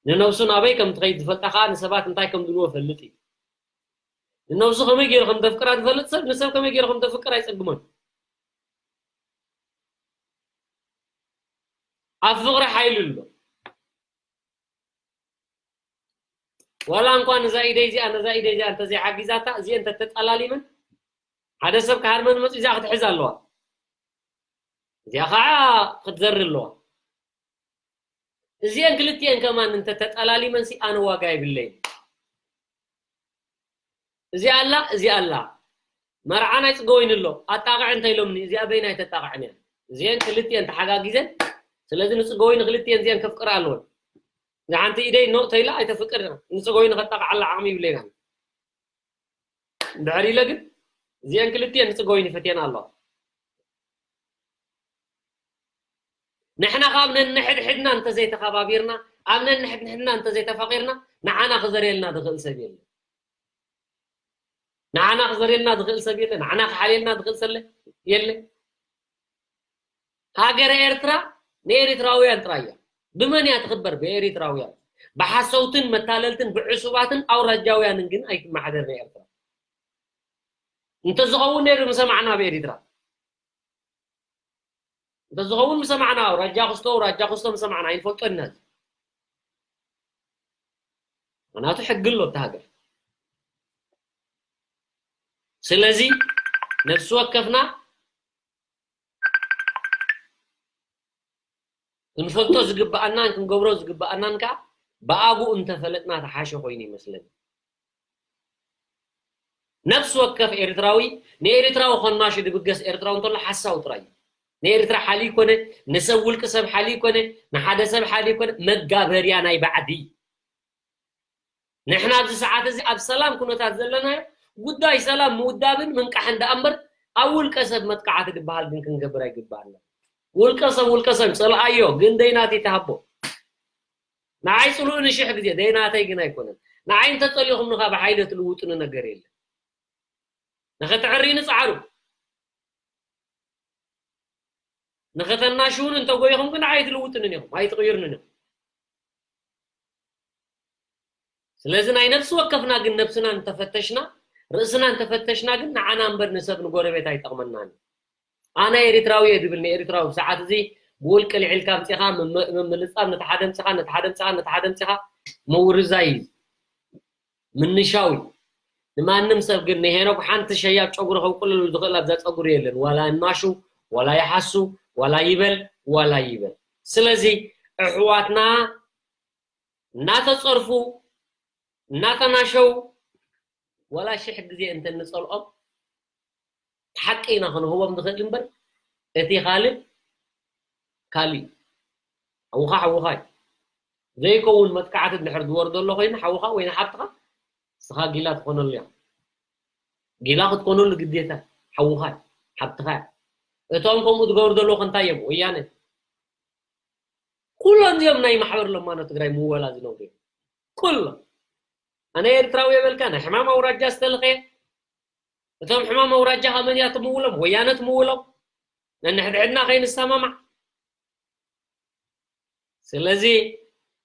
ንነፍሱ ናበይ ከም ትኸይድ ዝፈልጣ ከኣ ንሰባት እንታይ ከም ድልዎ ፈልጥ እዩ። ንነፍሱ ከመይ ገይሩ ከም ተፍቅራ ዝፈልጥ ሰብ ንሰብ ከመይ ገይሩ ከም ተፍቅር ኣይጸግሞን። ኣብ ፍቕሪ ሓይሊ ኣሎ። ዋላ እንኳን እዛ ኢደይ እዚኣ ነዛ ኢደይ እዚኣ እንተዘይዓጊዛታ እዚአ እንተተጠላሊመን ሓደ ሰብ ክሃርመን መፂ እዚኣ ክትሕዝ ኣለዋ። እዚኣ ከዓ ክትዘሪ ኣለዋ። እዚአን ክልቲአን ከማን እንተተጠላሊመን ሲ ኣነ ዋጋ የብለይን። እዚኣ ኣላ፣ እዚኣ ኣላ። መርዓን ኣይጽገወይን ኣሎ። ኣጣቕዕ እንተ ኢሎምኒ፣ እዚኣ በይና ኣይተጣቕዕን እያ። እዚአን ክልቲአን ተሓጋጊዘን፣ ስለዚ ንጽገወይኒ ክልቲአን እዚአን ከፍቅራ ኣለወን። እዛ ሓንቲ ኢደይ ኖእ ተይላ ኣይተፍቅር፣ ንጽገወይኒ ከጣቕዓላ ዓቕሚ ይብለይን። ድሕር ኢለ ግን እዚአን ክልቲአን ንጽገወይኒ ፈትየን ኣለዋ። ንሕና ካብ ነንሕድሕድና እንተዘይተኸባቢርና፣ ኣብ ነንሕድሕድና እንተዘይተፋቒርና፣ ንዓና ክዘርየልና ዝኽእል ሰብ የለን። ንዓና ክዘርየልና ዝኽእል ሰብ የለ፣ ንዓና ክሓልየልና ዝኽእል ሰብ የለ። ሃገረ ኤርትራ ንኤሪትራውያን ጥራይ እያ። ብመን እያ ትኽበር? ብኤሪትራውያን። ብሓሰውትን መታለልትን ብዕሱባትን ኣውራጃውያንን ግን ኣይትመሓደርን እያ ኤርትራ። እንተዝኸውን ነይሩ ምሰማዕና ኣብ ኤሪትራ። እንተዝኸውን ምሰማዕና፣ ኣውራጃ ክስቶ፣ ኣውራጃ ክስቶ ምሰማዕና፣ ኣይንፈልጦ ኢና። ምኽንያቱ ሕጊ ኣሎ እታ ሃገር። ስለዚ ነፍሲ ወከፍና ክንፈልጦ ዝግበኣናን ክንገብሮ ዝግበኣናን ከኣ ብኣግኡ እንተፈለጥና ተሓሸ ኮይኑ ይመስለኒ። ነፍሲ ወከፍ ኤርትራዊ ንኤርትራዊ ከናሹ ድብገስ ኤርትራዊ እንተሎ ሓሳዊ ጥራይ እዩ። ንኤርትራ ሓልዩ ይኮነ፣ ንሰብ ውልቂ ሰብ ሓልዩ ይኮነ፣ ንሓደ ሰብ ሓልዩ ይኮነ፣ መጋበርያ ናይ ባዕዲ። ንሕና ኣብዚ ሰዓት እዚ ኣብ ሰላም ኩነታት ዘለናዮ ጉዳይ ሰላም ምውዳብን ምንቃሕን ደኣ እምበር ኣብ ውልቀ ሰብ መጥቃዕቲ ዝበሃል ግን ክንገብር ኣይግባኣና። ውልቀ ሰብ ውልቀ ሰብ ጸልኣዮ፣ ግን ደይናተይ ተሃቦ። ንዓይ ጽልኡኒ ሽሕ ግዜ፣ ደይናተይ ግን ኣይኮነን። ንዓይ እንተጸሊኹምኒ ካብ ሓይሊ ትልውጡኒ ነገር የለን። ንኸተዕርዩኒ ጸዓሩ። ንኸተናሽውኒ እንተጎይኹም ግን ኣይትልውጥንን ኢኹም፣ ኣይትቕይርንን ኢኹም። ስለዚ ናይ ነፍሲ ወከፍና ግን ነብስና እንተፈተሽና፣ ርእስና እንተፈተሽና ግን ንዓና እምበር ንሰብ ንጎረቤት ኣይጠቕመናን። ኣነ ኤሪትራዊ እየ ዝብል ንኤሪትራዊ ሰዓት እዚ ብውልቂ ልዒልካ ኣምጺኻ ምም-፣ ምምልጻም ነቲ ሓደ ኣምጺኻ፣ ነቲ ሓደ ኣምጺኻ፣ ነቲ ሓደ ኣምጺኻ ምውርዛይ እዩ። ምንሻው እዩ። ንማንም ሰብ ግን ንሄኖክ ሓንቲ ሸያብ ጨጉሪ ከብቁለሉ ዝኽእል ኣብዛ ጸጉሪ የለን። ዋላ እናሹ፣ ዋላ ይሓሱ፣ ዋላ ይበል፣ ዋላ ይበል። ስለዚ ኣሕዋትና እናተጸርፉ፣ እናተናሸው፣ ዋላ ሽሕ ግዜ እንተንጸልኦም፣ ሓቂ ኢና ክንህቦም ንኽእል እምበር፣ እቲ ካልእ ካልእ እዩ። ሓውኻ ሓውኻ እዩ። ዘይከውን መጥቃዕቲ እንድሕር ዝወርዶ ኣሎ ኮይኑ፣ ሓውኻ ወይ ንሓብትኻ፣ ንስኻ ጊላ ትኾነሉ እያ። ጊላ ክትኮነሉ ግዴታ፣ ሓውኻ እዩ፣ ሓብትኻ እያ። እቶም ከምኡ ዝገብሩ ዘለዉ ከ እንታይ እዮም? ወያነ። ኩሎም እዚኦም ናይ ማሕበር ለማኖ ትግራይ ምወላ ዝነብሩ እዮም። ኩሎም። ኣነ ኤርትራዊ የበልካ፣ ናይ ሕማም ኣውራጃ ዝተልኸየ። እቶም ሕማም ኣውራጃ ከ መን እያ ትምውሎም? ወያነ ትምውሎም። ነንሕድሕድና ከይንሰማማዕ። ስለዚ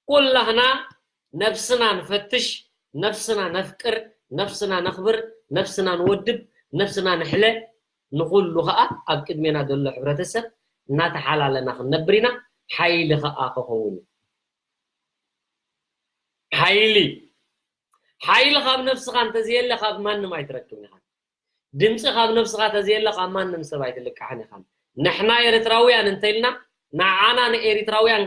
ኩላህና ነብስና ንፈትሽ፣ ነብስና ነፍቅር፣ ነብስና ነኽብር፣ ነብስና ንወድብ፣ ነብስና ንሕለ። ንኹሉ ኸኣ ኣብ ቅድሜና ዘሎ ሕብረተሰብ እናተሓላለና ክንነብር ኢና። ሓይሊ ኸኣ ክኸውን እዩ። ሓይሊ፣ ሓይሊ ካብ ነብስኻ እንተዘየለ ካብ ማንም ኣይትረክብን ኢኻ። ድምፂ ካብ ነብስኻ ተዘየለ ካብ ማንም ሰብ ኣይትልቃሕን ኢኻ። ንሕና ኤርትራውያን እንተኢልና ንዓና ንኤርትራውያን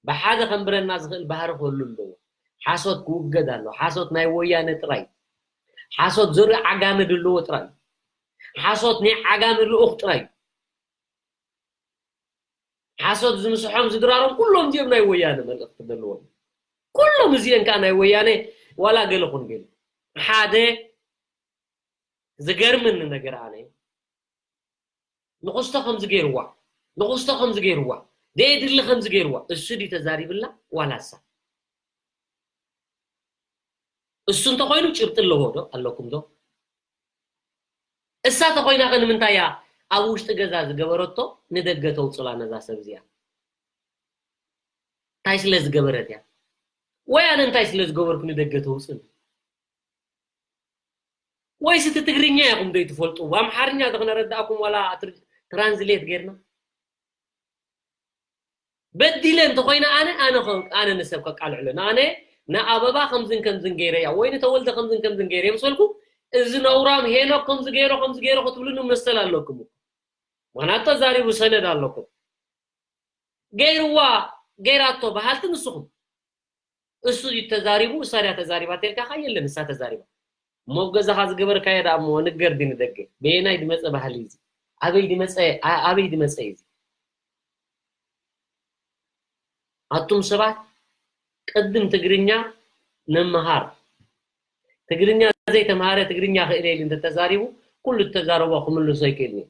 ብሓደ ከንብረና ዝኽእል ባህሪ ክህሉ ኣለዎ። ሓሶት ክውገድ ኣለዎ። ሓሶት ናይ ወያነ ጥራይ እዩ። ሓሶት ዘርኢ ዓጋመ ዘለዎ ጥራይ እዩ። ሓሶት ናይ ዓጋመ ልኡኽ ጥራይ እዩ። ሓሶት ዝምስሖም ዝድራሮም ኩሎም እዚኦም ናይ ወያነ መልእኽቲ ዘለዎም። ኩሎም እዚአን ከዓ ናይ ወያነ ዋላ ገለ ኩን ገለ። ሓደ ዝገርምኒ ነገር ኣነ ንኹስቶ ከምዚ ገይርዋ፣ ንኹስቶ ከምዚ ገይርዋ፣ ደየድሊ ከምዚ ገይርዋ፣ እሱ ድዩ ተዛሪብላ ዋላ እሳ? እሱ እንተኾይኑ ጭብጢ ኣለዎ ዶ? ኣለኩም ዶ? እሳ ተኾይና ከ ንምንታይ እያ ኣብ ውሽጢ ገዛ ዝገበረቶ ንደገ ተውፅላ ነዛ ሰብ እዚኣ? እንታይ ስለ ዝገበረት እያ? ወይ ኣነ እንታይ ስለ ዝገበርኩ ንደገ ተውፅል? ወይስ እቲ ትግርኛ ኢኹም ዶ ትፈልጡ? ኣምሓርኛ ዶ ክነረዳእኩም ዋላ ትር-፣ ትራንስሌት ጌርና? በዲለ እንተኾይነ ኣነ፣ ኣነ ኸ-፣ ኣነ ንሰብ ከቃልዕሎ። ንኣነ ንኣበባ ከምዝን ከምዝን ገይረያ፣ ወይ ንተወልደ ከምዝን ከምዝን ገይረ ምስ በልኩ፣ እዚ ነውራም ሄኖክ ከምዚ ገይሮ፣ ከምዚ ገይሮ ክትብሉኒ መሰል ኣለኩም። ምኽንያቱ ተዛሪቡ ሰነድ ኣለኩም። ገይርዋ፣ ገይራቶ በሃልቲ ንስኹም። እሱ እዩ ተዛሪቡ፣ እሳ ድያ ተዛሪባ ተልካ ኸ የለን፣ እሳ ተዛሪባ። እሞ ኣብ ገዛኻ ዝገበርካዮ ደኣ እሞ ንገር ድዩ ንደገ? በየናይ ድመጸ ባህሊ እዚ? ኣበይ ድመጸ፣ ኣ-፣ ኣበይ ድመጸ እዩ እዚ? ኣቱም ሰባት፣ ቅድም ትግርኛ ንምሃር። ትግርኛ ዘይተምሃረ ትግርኛ ክእለ ኢሉ እንተተዛሪቡ፣ ኩሉ እተዛረቦ ክምልሶ ኣይክእልን እዩ።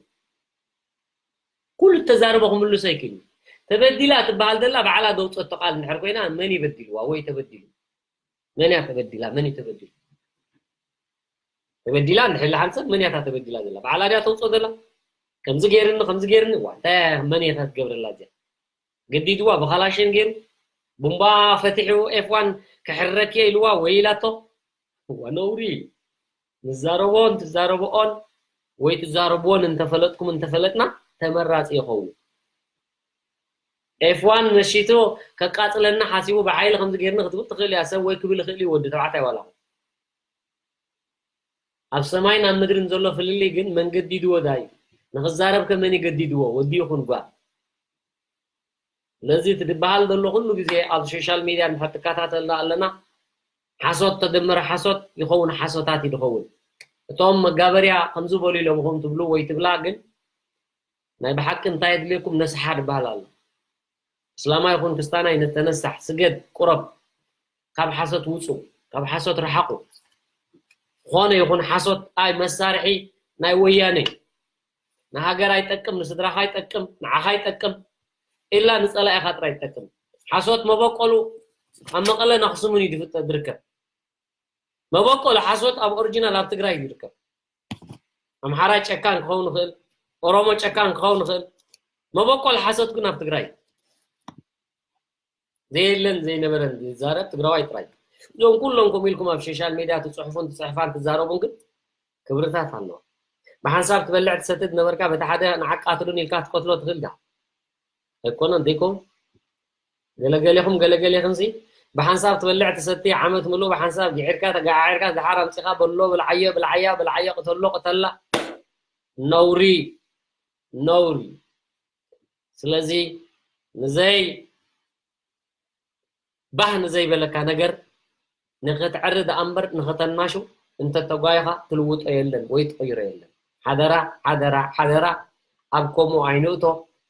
ኩሉ እተዛረቦ ክምልሶ ኣይክእልን እዩ። ተበዲላ ትበሃል ዘላ ባዕላ ዘውፀቶ ቃል እንድሕር ኮይና፣ መን እዩ በዲልዋ ወይ ተበዲሉ? መን እያ ተበዲላ? መን እዩ ተበዲሉ? ተበዲላ እንድሕር ኢላ ሓንሳብ መን እያ እታ ተበዲላ ዘላ? ባዕላ ድያ ተውፅኦ ዘላ? ከምዚ ገይርኒ፣ ከምዚ ገይርኒ፣ ዋ፣ እንታይ እያ፣ መን እያ እታ ትገብረላ እዚኣ? ገዲድዋ ብኻላሽን ገይሩ፣ ቡምባ ፈቲሑ ኤፍ ዋን ክሕረክ እየ ኢልዋ ወይ ኢላቶ። እዋ ነውሪ እዩ። ንዛረቦን ትዛረብኦን ወይ ትዛረብዎን እንተፈለጥኩም እንተፈለጥና ተመራፂ ይኸውን። ኤፍ ዋን መሺቱ ከቃፅለና ሓሲቡ ብሓይሊ ከምዚ ገይርኒ ክትብል ትኽእል እያ ሰብ ወይ ክብል ይኽእል እዩ ወዲ ተባዕታይ ዋላ። ኣብ ሰማይን ኣብ ምድርን ዘሎ ፍልልይ ግን መን ገዲድዎ ዳይ? ንኽዛረብ ከ መን እዩ ገዲድዎ? ወዲ ይኹን ጓል። ስለዚ እቲ ዝበሃል ዘሎ ኩሉ ግዜ ኣብ ሶሻል ሚድያ እንድሕር ትከታተልና ኣለና፣ ሓሶት ተደመረ ሓሶት ይኸውን፣ ሓሶታት እዩ ዝኸውን። እቶም መጋበርያ ከምዚ በሉ ኢሎምኹም ትብሉ ወይ ትብላ ግን ናይ ብሓቂ እንታይ የድልየኩም? ነስሓ ዝበሃል ኣሎ። እስላማይ ይኹን ክስታናይ ንተነሳሕ፣ ስገድ፣ ቁረብ፣ ካብ ሓሶት ውፁ፣ ካብ ሓሶት ረሓቑ። ዝኾነ ይኹን ሓሶት ኣይ መሳርሒ ናይ ወያነ እዩ። ንሃገር ኣይጠቅም፣ ንስድራኻ ኣይጠቅም፣ ንዓኻ ኣይጠቅም፣ ኢላ ንፀላኢኻ ጥራይ ይጠቅም። ሓሶት መበቆሉ ኣብ መቐለን ኣኽሱምን እዩ ዝፍጠ-፣ ዝርከብ። መበቆሉ ሓሶት ኣብ ኦሪጂናል ኣብ ትግራይ እዩ ዝርከብ። ኣምሓራይ ጨካን ክኸውን ይኽእል፣ ኦሮሞ ጨካን ክኸውን ይኽእል። መበቆሉ ሓሶት ግን ኣብ ትግራይ እዩ። ዘየለን ዘይነበረን ዝዛረብ ትግራዋይ ጥራይ። እዞም ኩሎም ከምኡ ኢልኩም ኣብ ሶሻል ሚድያ ትፅሕፉን ትፅሕፋን ትዛረቡን ግን ክብርታት ኣለዎ። ብሓንሳብ ትበልዕ ትሰትድ ነበርካ፣ በቲ ሓደ ንዓቃትሉን ኢልካ ትቀትሎ ትኽእል ዳ? ኣይኮነን፣ ዘይኮን? ገለገሌኹም፣ ገለገሌኹም ሲ ብሓንሳብ ትበልዕ ትሰቲ ዓመት ምሉእ ብሓንሳብ ግዒርካ ተጋዓዒርካ ድሓር ኣምፂኻ በሎ ብልዓዮ ብልዓያ ብልዓዮ ቅተሎ ቅተላ። ነውሪ ነውሪ። ስለዚ ንዘይ ባህ ንዘይበለካ ነገር ንኽትዕሪ ደኣ እምበር ንኽተናሹ እንተተጓየኻ ትልውጦ የለን ወይ ትቕይሮ የለን። ሓደራ ሓደራ ሓደራ፣ ኣብ ከምኡ ኣይንእቶ።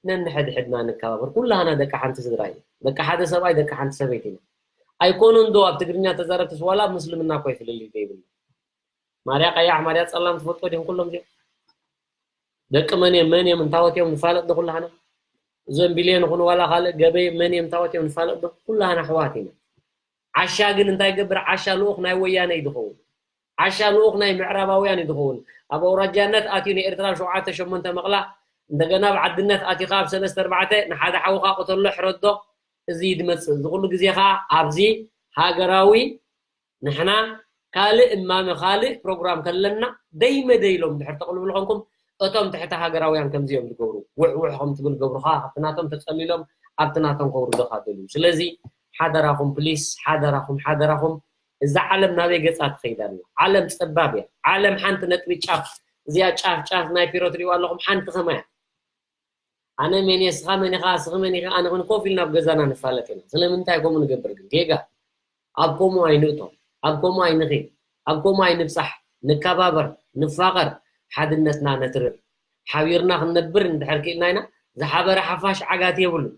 ነንሕድሕድና ንከባበር። ኩላህና ደቂ ሓንቲ ስድራ ኢና። ደቂ ሓደ ሰብኣይ ደቂ ሓንቲ ሰበይቲ ኢና። ኣይኮኑን ዶ ኣብ ትግርኛ ተዛረብትስ ዋላ ኣብ ምስልምና እኮ ይፍልልይ ዘይብሉ። ማርያ ቀያሕ ማርያ ጸላም ትፈልጦ ዲኹም ኩሎም እዚኦም? ደቂ መን እዮም መን እዮም እንታወት እዮም ንፋለጥ ዶ ኩላህና? እዞም ቢልዮን ይኹኑ ዋላ ካልእ ገበይ መን እዮም እንታወት እዮም ንፋለጥ ዶ? ኩላህና ኣሕዋት ኢና። ዓሻ ግን እንታይ ይገብር? ዓሻ ልኡኽ ናይ ወያነ እዩ ዝኸውን። ዓሻ ልኡኽ ናይ ምዕራባውያን እዩ ዝኸውን። ኣብ ኣውራጃነት ኣትዩ ንኤርትራ ኣብ ሸውዓተ ሸሞንተ መቕላ፣ እንደገና ኣብ ዓድነት ኣቲኻ ኣብ ሰለስተ ኣርባዕተ ንሓደ ሓውኻ ቅተሎ ሕረዶ። እዚ እዩ ዝመጽእ። እዚ ኩሉ ግዜ ኸኣ ኣብዚ ሃገራዊ ንሕና ካልእ እማመ ካልእ ፕሮግራም ከለና ደይመደይ ኢሎም ድሕር ተቕልብሉ ኾንኩም እቶም ትሕቲ ሃገራውያን ከምዚ እዮም ዝገብሩ። ውሕ ውሕ ከም ትብል ገብሩኻ ኣብቲ ናቶም ተጸሊሎም ኣብቲ ናቶም ከውርዶኻ ደልዩ። ስለዚ ሓደራኹም ፕሊስ፣ ሓደራኹም፣ ሓደራኹም። እዛ ዓለም ናበይ ገጻ ትኸይድ ኣላ? ዓለም ጸባብ እያ። ዓለም ሓንቲ ነጥቢ ጫፍ፣ እዚኣ ጫፍ ጫፍ ናይ ፒሮ ትሪእዋ ኣለኹም፣ ሓንቲ ከማያ። ኣነ መን እየ፣ ስኻ መን ኢኻ፣ ስኺ መን ኢኺ፣ ኣነ ኹን ኮፍ ኢልና ኣብ ገዛና ንፋለጥ ኢና። ስለምንታይ ከምኡ ንገብር ግን? ጌጋ። ኣብ ከምኡ ኣይንእቶ፣ ኣብ ከምኡ ኣይንኺድ፣ ኣብ ከምኡ ኣይንብጻሕ። ንከባበር፣ ንፋቐር፣ ሓድነትና ነትርር። ሓቢርና ክንነብር እንድሕር ክኢልና ኢና፣ ዝሓበረ ሓፋሽ ዓጋቲ የብሉን።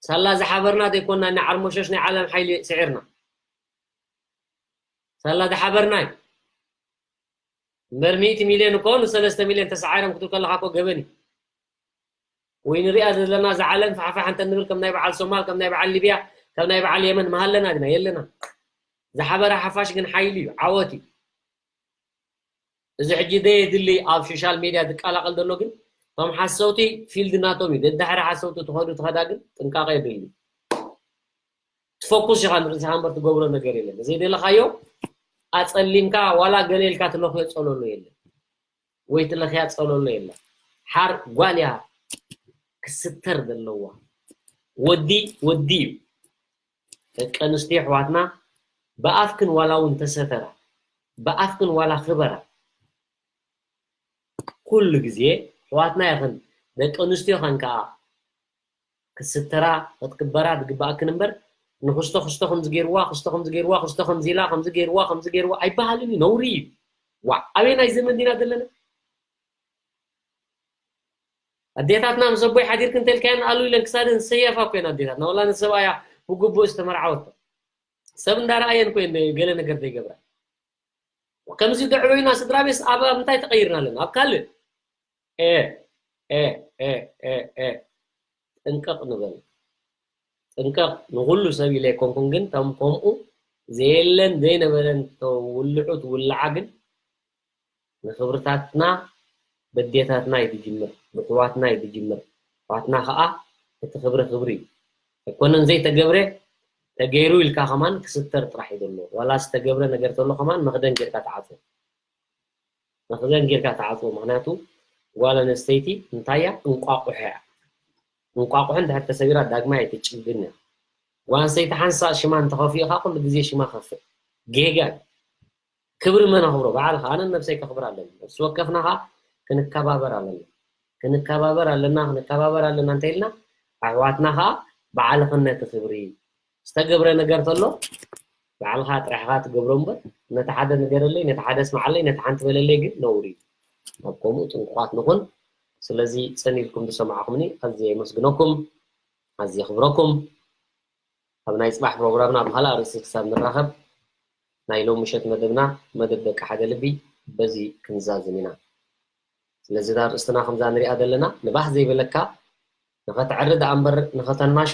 ሳላ ዝሓበርና ዘይኮንና፣ ንዓርሞሾሽ ናይ ዓለም ሓይሊ ስዒርና። ሳላ ዝሓበርና እዩ። እምበር ሚእቲ ሚልዮን እኮ ንሰለስተ ሚልዮን ተሰዓሮም ክትብል ከለኻ እኮ ገበን እዩ። ወይ ንሪኣ ዘለና እዛ ዓለም ፋሕፋሕ እንተ ንብል ከም ናይ በዓል ሶማል፣ ከም ናይ በዓል ሊብያ፣ ከም ናይ በዓል የመን መሃለና ድና የለና። ዝሓበረ ሓፋሽ ግን ሓይሊ እዩ፣ ዓወት እዩ። እዚ ሕጂ ዘየድሊ ኣብ ሶሻል ሜድያ ዝቀላቐል ዘሎ ግን እቶም ሓሰውቲ ፊልድ ናቶም እዩ። ደድሕሪ ሓሰውቲ ትኸዱ ትኸዳ ግን ጥንቃቐ የድሊ። ትፈኩስ ኢኻ ንርእስኻ እምበር ትገብሮ ነገር የለን። ዘይደለኻዮ ኣጸሊምካ ዋላ ገለ ኢልካ ትለኽዮ ጸለሎ የለን። ወይ ትለኽያ ጸለሎ የለን። ሓር ጓል እያ ክስተር ዘለዋ። ወዲ ወዲ እዩ። ደቂ ኣንስትዮ ኣሕዋትና ብኣፍክን ዋላ እውን ተሰተራ፣ ብኣፍክን ዋላ ክበራ። ኩሉ ግዜ ኣሕዋትና ይኽን ደቂ ኣንስትዮ ኸን ከዓ ክስተራ ክትክበራ ዝግባኣክን እምበር ንክስቶ ክስቶ ከምዚ ገይርዋ ክስቶ ከምዚ ገይርዋ ክስቶ ከምዚ ኢላ ከምዚ ገይርዋ ከምዚ ገይርዋ ኣይበሃልን እዩ፣ ነውሪ እዩ። ዋዕ ኣበየናይ ዘመን ዲና ዘለና? ኣዴታትና ምስ ኣቦይ ሓዲርክ እንተልካየን ኣሉ ኢለን ክሳደን ዝሰያፋ እኮ እየን ኣዴታትና። ወላ ንሰብኣያ ብግቡእ ዝተመርዓወቶ ሰብ እንዳረኣየን እኮ እየን ገለ ነገር ዘይገብራ። ከምዚ ደዕበዩና ስድራ ቤት ኣብ ኣብ እንታይ ተቐይርና ኣለና? ኣብ ካልእ። ኤ፣ ኤ፣ ኤ፣ ኤ፣ ኤ። ጥንቅቕ ንበል። ጥንቅቕ ንኹሉ ሰብ ኢለ ኣይኮንኩን፣ ግን ከም ከምኡ ዘየለን ዘይነበረን ተውልዑ ትውልዓ ግን ንኽብርታትና በዴታትና እዩ ዝጅምር፣ ንሕዋትና እዩ ዝጅምር። ኣሕዋትና ኸዓ እቲ ክብሪ ክብሪ እዩ። ኣይኮነን ዘይተገብረ ተገይሩ ኢልካ ከማን ክስተር ጥራሕ እዩ ዘሎ። ዋላ ዝተገብረ ነገር ተሎ ከማን መኽደን ጌርካ ተዓፅዎ። መኽደን ጌርካ ተዓፅዎ። ምኽንያቱ ጓል ኣንስተይቲ እንታይ እያ? እንቋቑሖ እያ። እንቋቑሖ እንድሕር ተሰቢራ ዳግማይ ኣይትጭብን እያ። ጓል ኣንስተይቲ ሓንሳእ ሽማ እንተኸፊእኻ ኩሉ ግዜ ሽማ ከፍእ። ጌጋ እዩ። ክብሪ መን ኣኽብሮ? ባዕልኻ። ኣነን ነብሰይ ከኽብር ኣለኒ። ነብሲ ወከፍና ኸዓ ክንከባበር ኣለና። ክንከባበር ኣለና፣ ክንከባበር ኣለና እንተኢልና ኣሕዋትና ኸዓ ባዕልኽን ነቲ ክብሪ ዝተገብረ ነገር ተሎ ባዕልኻ ጥራሕኻ ትገብሮ እምበር ነቲ ሓደ ንገረለይ፣ ነቲ ሓደ ስምዓለይ፣ ነቲ ሓንቲ በለለይ ግን ነውሪ እዩ። ኣብ ከምኡ ጥንቁቓት ንኹን። ስለዚ ጸኒልኩም ዝሰማዕኹምኒ ኣዝየ የመስግነኩም፣ ኣዝየ የኽብረኩም። ኣብ ናይ ጽባሕ ፕሮግራምና ብኻልእ ኣርእስቲ ክሳብ ንራኸብ ናይ ሎም ምሸት መደብና መደብ ደቂ ሓደ ልቢ በዚ ክንዛዝም ኢና። ስለዚ እዛ ኣርእስትና ከምዛ ንሪኣ ዘለና ንባህ ዘይብለካ ንኸተዕሪ ደኣ እምበር ንኸተናሹ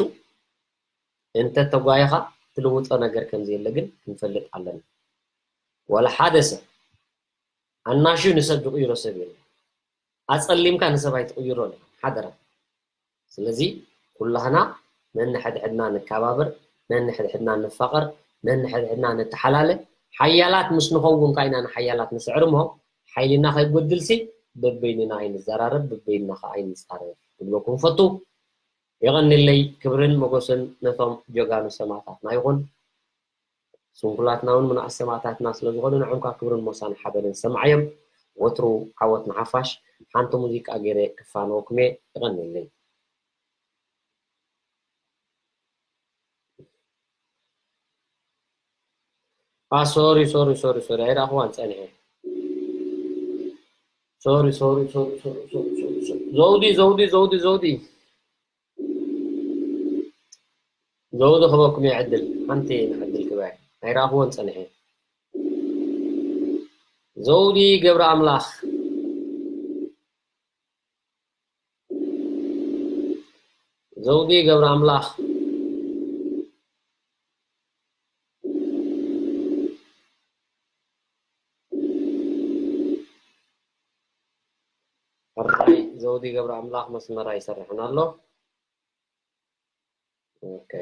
እንተ ተጓየኻ ትልውጦ ነገር ከም ዘየለ ግን ክንፈልጥ ኣለና። ዋላ ሓደ ሰብ ኣናሹ ንሰብ ዝቕይሮ ሰብ የለን። ኣጸሊምካ ንሰብ ኣይትቕይሮን ኢኻ ሓደራ። ስለዚ ኩላህና ነንሕድሕድና ንከባበር፣ ነንሕድሕድና ንፋቐር፣ ነንሕድሕድና ንተሓላለ። ሓያላት ምስ ንኸውን ካ ኢና ንሓያላት ንስዕር እሞ ሓይልና ከይጎድልሲ በበይንና ኣይንዘራረብ፣ በበይንና ኸዓ ኣይንጻረፍ ክብለኩም ፈቱ። የቐንየለይ። ክብርን ሞገስን ነቶም ጀጋኑ ሰማእታትና ይኹን። ስንኩላትና እውን ምንኣስ ሰማእታትና ስለ ዝኾኑ ንዖም ከኣ ክብርን ሞሳን ሓበንን ሰማዓዮም። ወትሩ ዓወት ንሓፋሽ። ሓንቲ ሙዚቃ ገይረ ክፋነወኩም እየ። የቐንየለይ። አ ሶሪ ሶሪ ሶሪ ሶሪ ኣይረኣኽዋን ጸኒሐ። ሶሪ ሶሪ ሶሪ ሶሪ ሶሪ ሶሪ ሶሪ። ዘውዲ ዘውዲ ዘውዲ ዘውዲ ዘውዲ ክበኩም እየ ዕድል ሓንቲ ዕድል ክበ ኣይረኣኽዎን ጸኒሐ። ዘውዲ ገብረ ኣምላኽ ዘውዲ ገብረ ኣምላኽ ሕራይ ዘውዲ ገብረ ኣምላኽ መስመር ኣይሰርሕን ኣሎ። ኦኬ።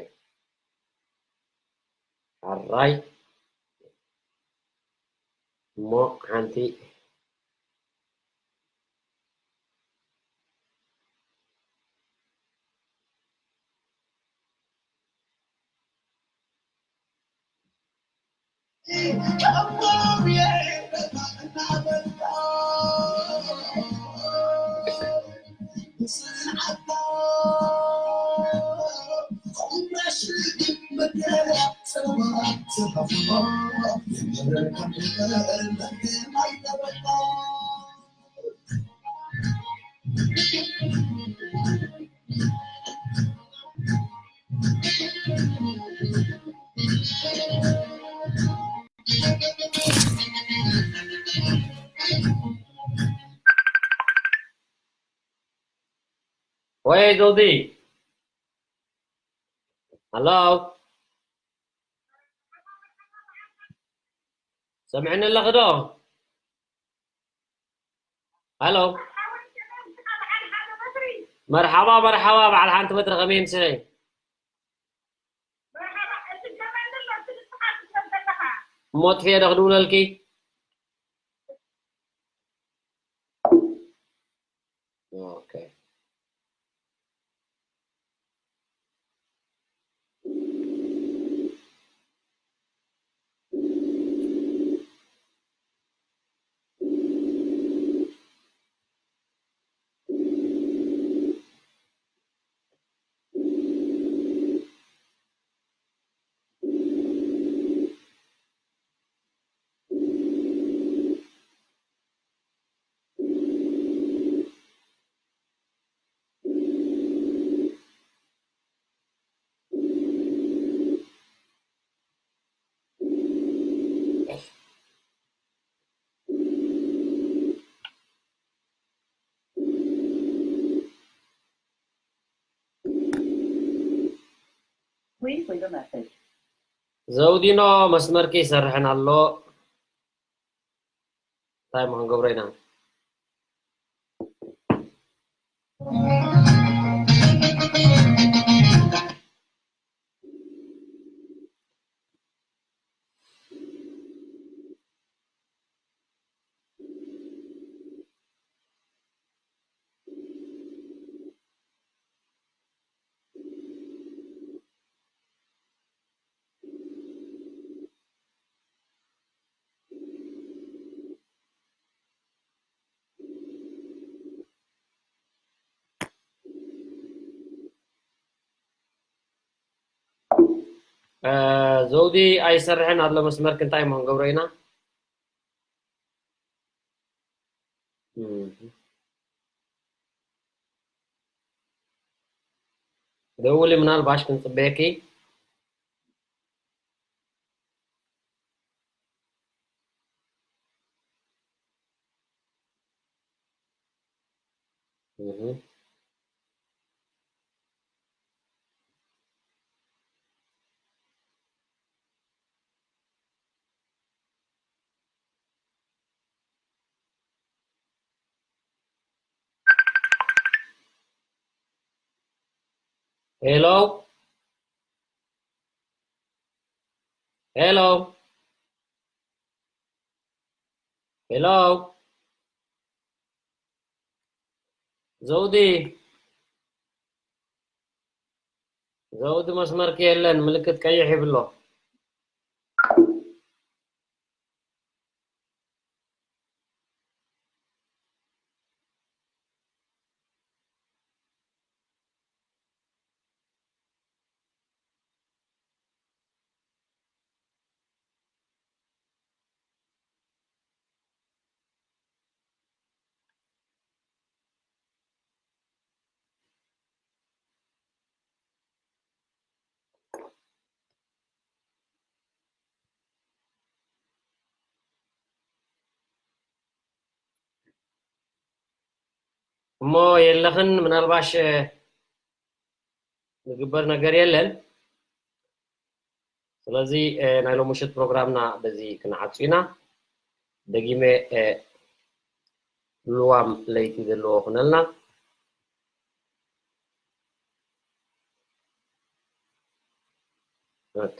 ሕራይ እሞ ሓንቲ ወይ ዶዲ። ሃሎ። ሰምዕኒ ኣለኺ ዶ? ሃሎ። መርሓባ፣ መርሓባ፣ በዓል ሓንቲ በትሪ ከመይ ምስለይ? እሞ ጥፍኤ ዶ ክድውለልኪ? ኦኬ። Please leave a message. ዘውዲኖ መስመርኪ ይሰርሕን ኣሎ። እንታይ እሞ ክንገብሮ ኢና? እ፣ ዘውዲ ኣይሰርሕን ኣሎ መስመርኪ፣ እንታይ እሞ ክንገብሮ ኢና? እም። ደውሊ ምናልባሽ ክንጽበየኪ። እህ። ሄሎ። ሄሎ። ሄሎ። ዘውዲ። ዘውዲ መስመርኪ የለን፣ ምልክት ቀይሕ ይብሎ። እሞ የለኽን፣ ምናልባሽ ዝግበር ነገር የለን። ስለዚ ናይ ሎሚ ምሽት ፕሮግራምና በዚ ክንዓጹ ኢና። ደጊመ ልዋም ለይቲ ዘለዎ ኩነልና። ኦኬ።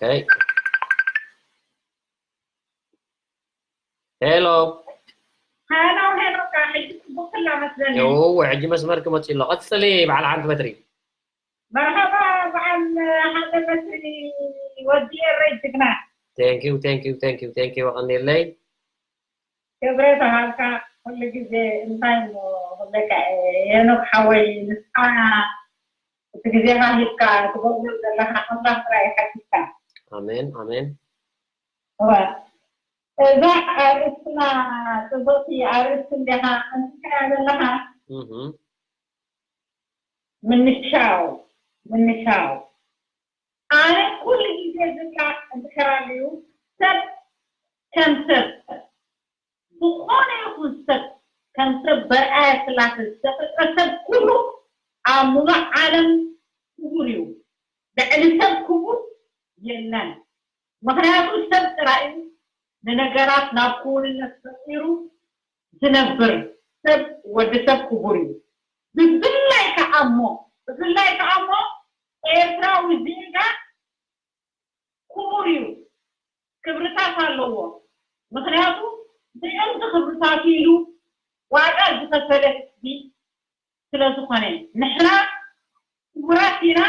ሄሎ። ሄሎ ሄኖካ፣ ሕጂ ጽቡቅ ክላ መስለኒ። እው፣ ሕጂ መስመርኪ መጺኡ ኣሎ። ቀጽሊ በዓል ሓንቲ በትሪ። መርሃባ በዓል ሓደ በትሪ ወዲ ኤረይ ጅግና። Thank you, thank you, thank you, thank you። ኣቐንየለይ። ክብረት ሃብካ ኩሉ ግዜ። እንታይ እሞ ክብለካ እየ ሄኖክ ሓወይ፣ ንስኻ እቲ ግዜኻ ሂብካ ትገብሮ ዘለኻ ኣምላኽ ጥራይ ይሓግዝካ። ኣሜን ኣሜን። እዋ እዛ ኣርእስትና ጽብቕቲ ኣርእስቲ እንዲኻ ኣንቲካያ ዘለኻ። እህ ምንሻው ምንሻው ኣነ ኩሉ ግዜ ዝብላ እንድሕር ኣልዩ ሰብ ከም ሰብ ዝኾነ ይኹን ሰብ ከም ሰብ በርኣያ ስላሴ ዝተፈጥረ ሰብ ኩሉ ኣብ ሙሉእ ዓለም ክቡር እዩ። ልዕሊ ሰብ ክቡር የለን። ምኽንያቱ ሰብ ጥራይ እዩ ንነገራት ናብ ክውንነት ፈጢሩ ዝነብር ሰብ ወዲ ሰብ ክቡር እዩ። ብፍላይ ከኣ እሞ ብፍላይ ከኣ እሞ ኤርትራዊ ዜጋ ክቡር እዩ፣ ክብርታት ኣለዎ። ምኽንያቱ ብእምቲ ክብርታቱ ኢሉ ዋጋ ዝኸፈለ ህዝቢ ስለ ዝኾነ ንሕና ክቡራት ኢና፣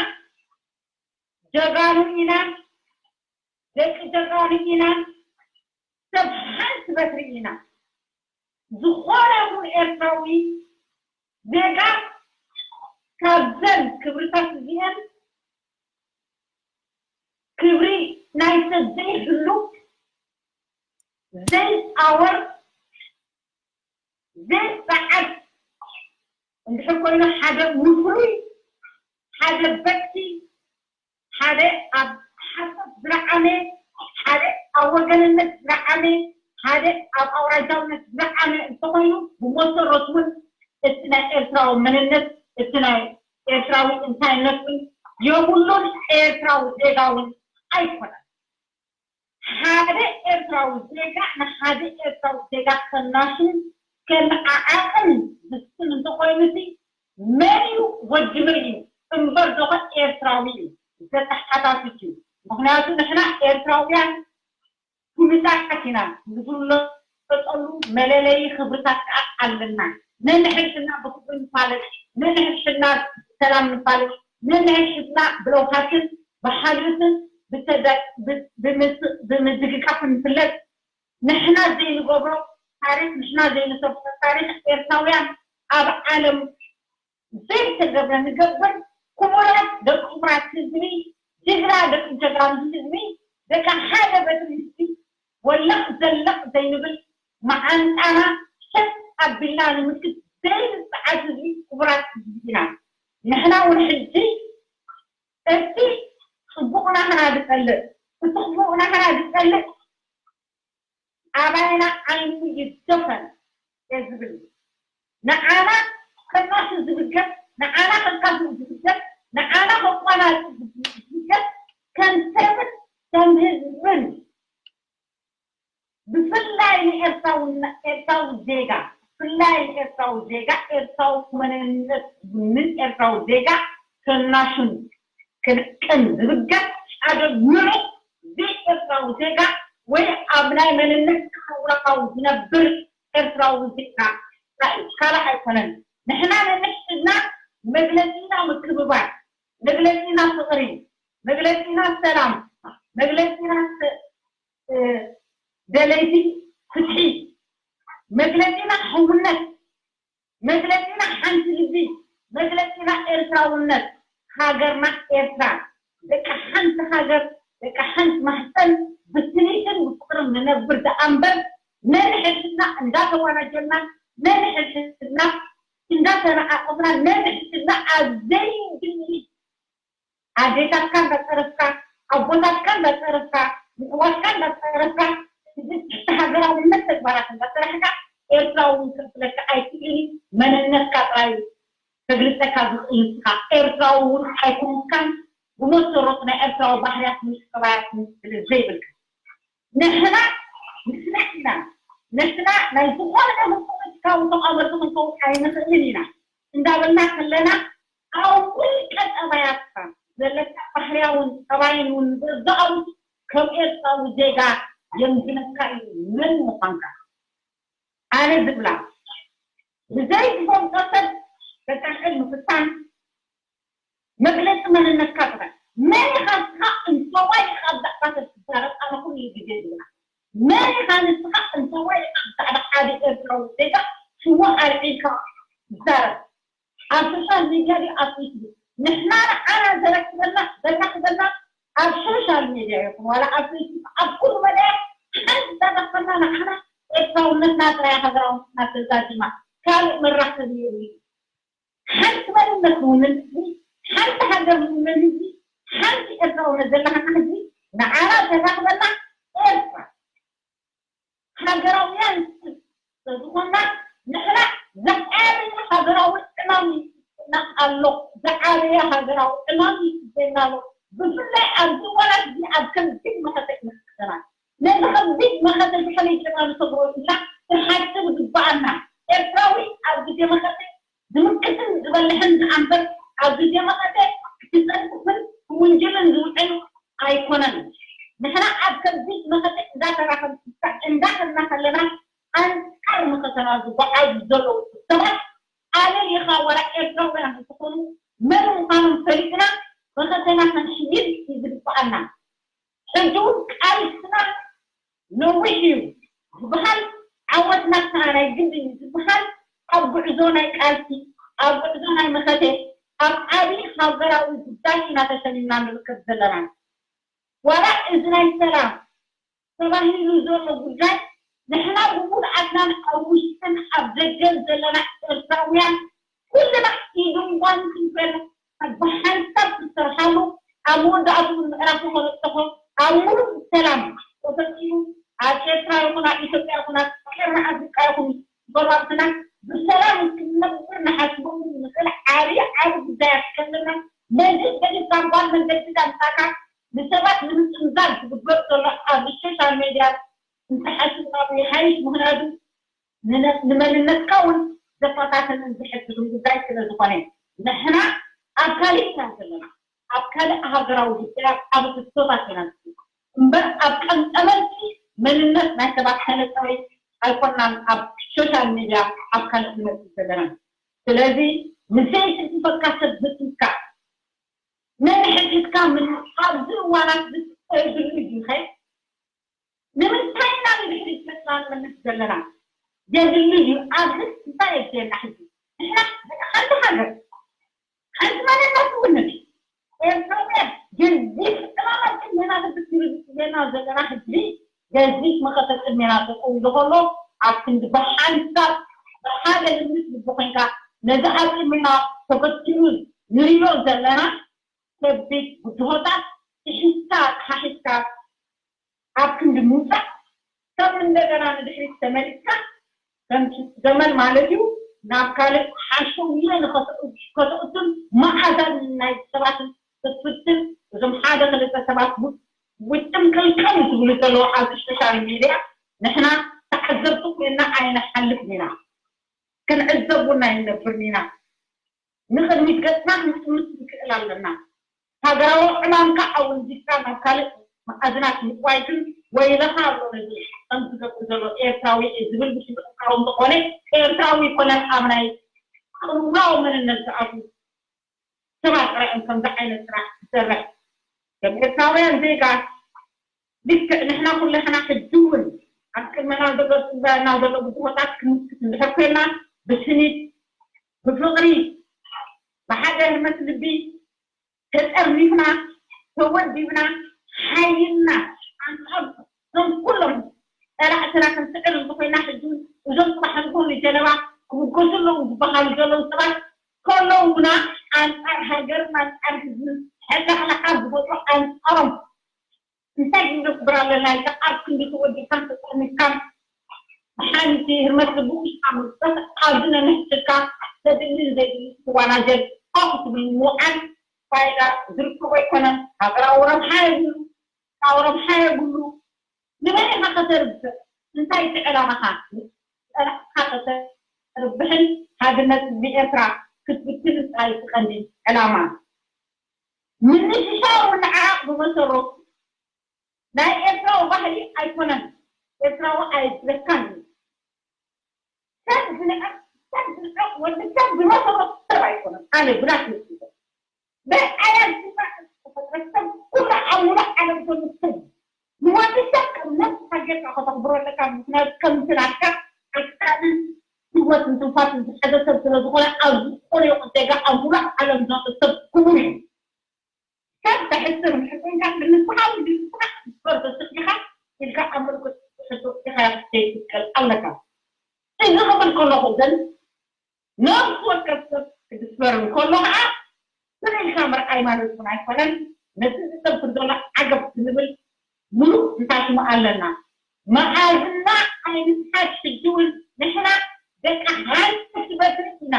ጀጋኑ ኢና፣ ደቂ ጀጋኑ ኢና፣ ሰብ ሓንቲ በትሪ ኢና። ዝኾነ ይኹን ኤርትራዊ ዜጋ ካብዘን ክብርታት እዚአን ክብሪ ናይ ሰብ ዘይህሉ ዘይፃወር ዘይፀዓድ እንድሕር ኮይኑ ሓደ ምፍሉይ ሓደ በክቲ ሓደ ኣብ ሓሶት ዝረዓመ ሓደ ኣብ ወገንነት ዝረዓመ ሓደ ኣብ ኣውራጃውነት ዝረዓመ እንተኾይኑ ብመሰረቱ እውን እቲ ናይ ኤርትራዊ መንነት እቲ ናይ ኤርትራዊ እንታይነት እውን የብሉን። ኤርትራዊ ዜጋ እውን ኣይኮነን። ሓደ ኤርትራዊ ዜጋ ንሓደ ኤርትራዊ ዜጋ ከናሽን ከነዓዓቕን ዝፍትን እንተኾይኑ እቲ መን እዩ ወዲ መን እዩ እምበር ዶኸ ኤርትራዊ እዩ ዘተሓታትት እዩ። ምኽንያቱ ንሕና ኤርትራውያን ፍሉጣት ኢና፣ ንፍለጠሉ መለለዪ ክብርታት ከዓ ኣለና። ነንሕድሕድና ብፍቅሪ ንፋለጥ፣ ነንሕድሕድና ብሰላም ንፋለጥ፣ ነንሕድሕድና ብለውሃትን ብሓልዮትን ብተደ- ብ- ብምስ- ብምድግጋፍ ንፍለጥ። ንሕና ዘይንገብሮ ታሪክ፣ ንሕና ዘይንሰርሖ ታሪክ ኤርትራውያን ኣብ ዓለም ዘይተገብረ ንገብር። ክቡራት ደቂ ክቡራት ህዝቢ፣ ጅግና ደቂ ጀጋኑ ህዝቢ፣ ደቂ ሓደ በትሪ ህዝቢ፣ ወለቕ ዘለቕ ዘይንብል፣ መዓንጣና ሸጥ ኣቢልና ንምልክት ዘይንጸዓድ ህዝቢ፣ ክቡራት ህዝቢ ኢና። ንሕና እውን ሕጂ እቲ ጽቡቕ ናህና ዝጸልእ፣ እቲ ክፉእ ናህና ዝጸልእ ኣባይና ዓይኑ ይደፈን እየ ዝብል። ንዓና ከናሱ ዝብገስ፣ ንዓና ከካፍእ ዝብገስ፣ ንዓና ከቋናጽ ዝብገስ ከም ሰብን ከም ህዝብን ብፍላይ ንኤርትራዊ ዜጋ ብፍላይ ንኤርትራዊ ዜጋ ኤርትራዊ መንነት ምን ኤርትራዊ ዜጋ ከናሹን ክንቅን ዝብገስ ሓደ ምሉእ ዘይኤርትራዊ ዜጋ ወይ ኣብ ናይ መንነት ሃዋው ዝነብር ኤርትራዊ ዜጋ ጥራይ እዩ፣ ካልእ ኣይኮነን። ንሕና ነንሕድና መግለጺና ምክብባር፣ መግለጺና ፍቕሪ፣ መግለጺና ሰላም፣ መግለጺና ደለይቲ ፍትሒ፣ መግለጺና ሕውነት፣ መግለጺና ሓንቲ ልቢ፣ መግለጺና ኤርትራውነት፣ ሃገርና ኤርትራ፣ ደቂ ሓንቲ ሃገር፣ ደቂ ሓንቲ ማሕፀን፣ ብስኒትን ብፍቅርን ንነብር ደኣ እምበር ነንሕድሕድና እንዳተዋናጀልና፣ ነንሕድሕድና እንዳተነቃቀፍና፣ ነንሕድሕድና ኣብ ዘይድሊ ኣዴታትካ እንዳፀረፍካ፣ ኣቦታትካ እንዳፀረፍካ፣ ምሕዋትካ እንዳፀረፍካ፣ እዚ ትሕቲ ሃገራውነት ተግባራት እንዳሰራሕካ ኤርትራዊ እውን ከብለካ ኣይክእልን እዩ። መንነትካ ጥራይ እዩ ከግልፀካ ዝኽእል ንስኻ። ኤርትራዊ እውን ኣይኮንካን። ብመሰረቱ ናይ ኤርትራዊ ባህርያት ምስ ጠባያት ስለ ዘይብልካ ንሕና ንሕና ኢና ንሕና ናይ ዝኾነ ፖለቲካዊ ተቓወምቲ ክንከውን ኣይንኽእልን ኢና እንዳበልና ከለና ኣብ ውልቀ ጠባያትካ ዘለካ ባህርያውን ጠባይን እውን ንገዛእ ከም ኤርትራዊ ዜጋ የምዝነካ እዩ መን ምዃንካ። ኣነ ዝብላ ብዘይ ዝፈልጦ ሰብ ተታልዕል ምፍታን መግለፂ መንነትካ ጥራይ። መን ኢኻ ንስኻ እንተዋይ ኢኻ ብዛዕባ ሰብ ትዛረብ? ኣነ ኩሉ ግዜ ዝብላ መን ኢኻ ንስኻ እንተዋይ ኢኻ ብዛዕባ ሓደ ኤርትራዊ ዜጋ ሽሙ ኣልዒልካ ትዛረብ? ኣብ ሶሻል ሚድያ ድዩ ኣብ ፌስቡክ? ንሕና ንዓና ዘረክበና ዘራኽበና ኣብ ሶሻል ሚድያ ይኹን ዋላ ኣብ ፌስቡክ ኣብ ኩሉ መዳያ ሓንቲ ዘራኽበና ንዓና ኤርትራውነትና ጥራይ ሃገራውነትና ተዛዚማ ካልእ መራኸቢ የብሉ። ሓንቲ መንነት ንውንን ህዝቢ፣ ሓንቲ ሃገር ንውንን ህዝቢ፣ ሓንቲ ኤርትራውነት ዘለና ህዝቢ ንዓና ዘራኽበና ኤርትራ ሃገራውያን ስለዝኾና ንሕና ዝዓበየ ሃገራዊ ዕማም ይስና ኣሎ። ዝዓበየ ሃገራዊ ዕማም ይስና ኣሎ። ብፍላይ ኣብዚ እዋናት እዚ ኣብ ከቢድ መኸተ ኢና ዘለና። ነዚ ከቢድ መኸተ እዚ ከመይ ጌርና ንሰግሮ ኢልና ክንሓስብ ዝግበኣና። ኤርትራዊ ኣብ ግዜ መኸተ ዝምክትን ዝበልሕን ዝኣንበር ኣብ ግዜ መኸተ ክጸንትን ክውንጅልን ዝውዕል ኣይኮነን። ንሕና ኣብ ከቢድ መኸተ እንዳተራኸብካ እንዳኸድና ከለና ኣንጻር መኸተና ዝጓዓዙ ዘለዉ ሰባት ኣበይ ኢኻ ዋላ ኤርትራውያን እንተኾኑ መን ምዃኖም ፈሊጥና መኸተና ከነሕይል እዩ ዝግበኣና። ሕጂ እውን ቃልስና ነዊሕ እዩ ዝበሃል ዓወትና ከዓ ናይ ግድን እዩ ዝበሃል ኣብ ጉዕዞ ናይ ቃልሲ ኣብ ጉዕዞ ናይ መኸተ ኣብ ዓብዪ ሃገራዊ ጉዳይ ኢና ተሸሚምና ንርከብ ዘለና። ዋላ እዚ ናይ ሰላም ተባሂሉ ዘሎ ጉዳይ ንሕና ብሙሉኣትናን ኣብ ውሽጥን ኣብ ደገን ዘለና ኤርትራውያን ኩልና ኢድን ጓንትን ኮይና ብሓንሳብ ክትሰርሓሉ ኣብ መወዳእትኡ ምዕራፉ ከበፅሖ ኣብ ሙሉእ ሰላም ተፈፂሙ ኣብ ኤርትራ ይኹን ኣብ ኢትዮጵያ ይኹን ኣብ ቀርኒ ኣፍሪቃ ይኹን ጎረባብትና ብሰላም ክንነብር ንሓስበሉ ንኽእል ዓብዪ ዓብዪ ጉዳያት ከለና ነዚ ገዲፍካ ጓል መንገዲ ዳምፃካ ንሰባት ንምፅምዛዝ ዝግበር ዘሎ ኣብዚ ሶሻል ሜድያ እንተሓስብና ይሓይሽ። ምኽንያቱ ንመንነትካ እውን ዘፈታተንን ዝሕግዝን ጉዳይ ስለ ዝኾነ ንሕና ኣብ ካልእ ኢና ዘለና ኣብ ካልእ ሃገራዊ ጉዳያት ኣብ ሕቶታት ኢና እምበር ኣብ ቀምጠመልቲ መንነት ናይ ሰባት ተነፃሪ ኣይኮናን ኣብ ሶሻል ሚድያ ኣብ ካልእ ንመፅእ ዘለና። ስለዚ ንሰይትንፈካ ሰብ ዝትካ ነንሕድሕድካ ምን ኣብዚ እዋናት ዝትከ የድሉ እዩ ኸ ንምንታይ ኢና ንድሕሪት ገፅና ንመልስ ዘለና? የድሊ ድዩ? ኣብዚ እንታይ የድልየና ሕጂ? ንሕና ሓንቲ ሃገር ሓንቲ መንነት እውን ንርኢ። ኤርትራውያን ገዚፍ ዕማማት ቅድሜና ተደርዲሩ ዝፅበየና ዘለና ሕጂ ገዚፍ መኸተ ቅድሜና ጠጠው ኢሉ ከሎ ኣብ ክንዲ ብሓንሳብ ብሓደ ልምስ ልቢ ኮይንካ ነዚ ኣብ ቅድሜና ተፈቲኑ ንሪኦ ዘለና ከቢድ ብድሆታት ሒዝካ ሓሒዝካ ኣብ ክንዲ ምውፃእ ከም እንደገና ንድሕሪት ተመሊስካ ከም ገመል ማለት እዩ ናብ ካልእ ሓሸውየ ንከተእቱን መዓዛን ናይ ሰባትን ክትፍትን እዞም ሓደ ክልተ ሰባት ውጥም ቅልቅል ዝብሉ ዘለዉ ኣብዚ ሶሻል ሚድያ ንሕና ተዓዘብቲ ኮይና ኣይንሓልፍን ኢና። ክንዕዘብ እውን ኣይንነብርን ኢና። ንቕድሚት ገፅና ክንጥምት ንክእል ኣለና። ሃገራዊ ዕማምካ ኣወንዚፍካ ናብ ካልእ መኣዝናት ምጥዋይ ግን ወይለኻ ኣሎ ነዚ ከም ዝገብር ዘሎ ኤርትራዊ እየ ዝብል ብሽም ተቃወምቲ ኮነ ኤርትራዊ ኮነ ኣብ ናይ ቅልውላው መንነት ዝኣትዉ ሰባት ጥራይ እዮም ከምዚ ዓይነት ስራሕ ዝሰርሕ። ከም ኤርትራውያን ዜጋ ልክዕ ንሕና ኩላህና ሕጂ እውን ኣብ ቅድመና ዘሎ ፅበና ዘሎ ብድሆታት ክንምክት እንድሕር ኮይና ብስኒት ብፍቕሪ ብሓደ ህርመት ልቢ ተጠርኒፍና ተወዲብና ሓይልና ኣንፃር እዞም ኩሎም ፀላእትና ክንስዕር እንተኮይና ሕጂ እውን እዞም ፅባሕ ንግሆ ንጀለባ ክብገሱ ኣለዉ ዝበሃሉ ዘለዉ ሰባት ከለዉና ኣንፃር ሃገርን ኣንፃር ህዝብን ሕልኽላኻ ዝፈጥሩ ኣንፃሮም እንታይ ክንገብር ኣለና ኢልካ ኣብ ክንዲ ተወዲብካን ተጠርኒፍካን ሓንቲ ህርመት ልቢ ውሽጣ መግዛት ኣብዚ ነንሕድካ ዘድልን ዘድሊ ትዋናጀል ኮፍ ትብል ምውዓል ፋይዳ ዝርከቦ ኣይኮነን። ሃገራዊ ረብሓ የብሉ፣ ሃገራዊ ረብሓ የብሉ። ንመን ኢኻ ከተርብሕ? እንታይ እቲ ዕላማኻ? ጸላእካ ከተርብሕን ሃገርነት ህዝቢ ኤርትራ ክትብትን ጥራይ እቲ ቀንዲ ዕላማ። ምንሽሻው ምንዓቕ ብመሰረቱ ናይ ኤርትራዊ ባህሊ ኣይኮነን። ኤርትራዊ ኣየድለካን እዩ። ሰብ ዝንዕቕ ሰብ ዝንዕቕ ወዲ ሰብ ብመሰረቱ ሰብ ኣይኮነን። ኣነ ብናት መስለ በኣያ ዝባዕ ዝተፈጥረ ሰብ ኩሉ ኣብ ሙሉእ ዓለም ዘሎ ሰብ ንወዲ ሰብ ከም ነብስኻ ጌርካ ከተኽብሮ ኣለካ። ምክንያቱ ከምቲ ናትካ ኣካልን ህይወትን ትንፋስን ዝሓዘ ሰብ ስለ ዝኾነ ኣብ ዝኾነ ይኹን ዜጋ ኣብ ሙሉእ ዓለም ዘሎ ሰብ ክቡር እዩ። ሰብ ተሕስር ምሕር ኮንካ ንስኻ ንስኻ ክትበር ተስርግኻ ኢልካ ኣብ መልክዕ ሕቶ ኢኻ ዘይትትከል ኣለካ። እዚ ክብል ከለኹ ግን ነብሲ ወከፍ ሰብ ክድስበር እንከሎ ከዓ ስቕ ኢልካ ምርኣይ ማለት እውን ኣይኮነን። ነቲ ዝሰብር ዘሎ ዓገብ ክንብል ሙሉእ እንታይ ሽሙ ኣለና። መኣዝና ኣይንስሓት። ሕጂ እውን ንሕና ደቂ ሓንቲ በትሪ ኢና።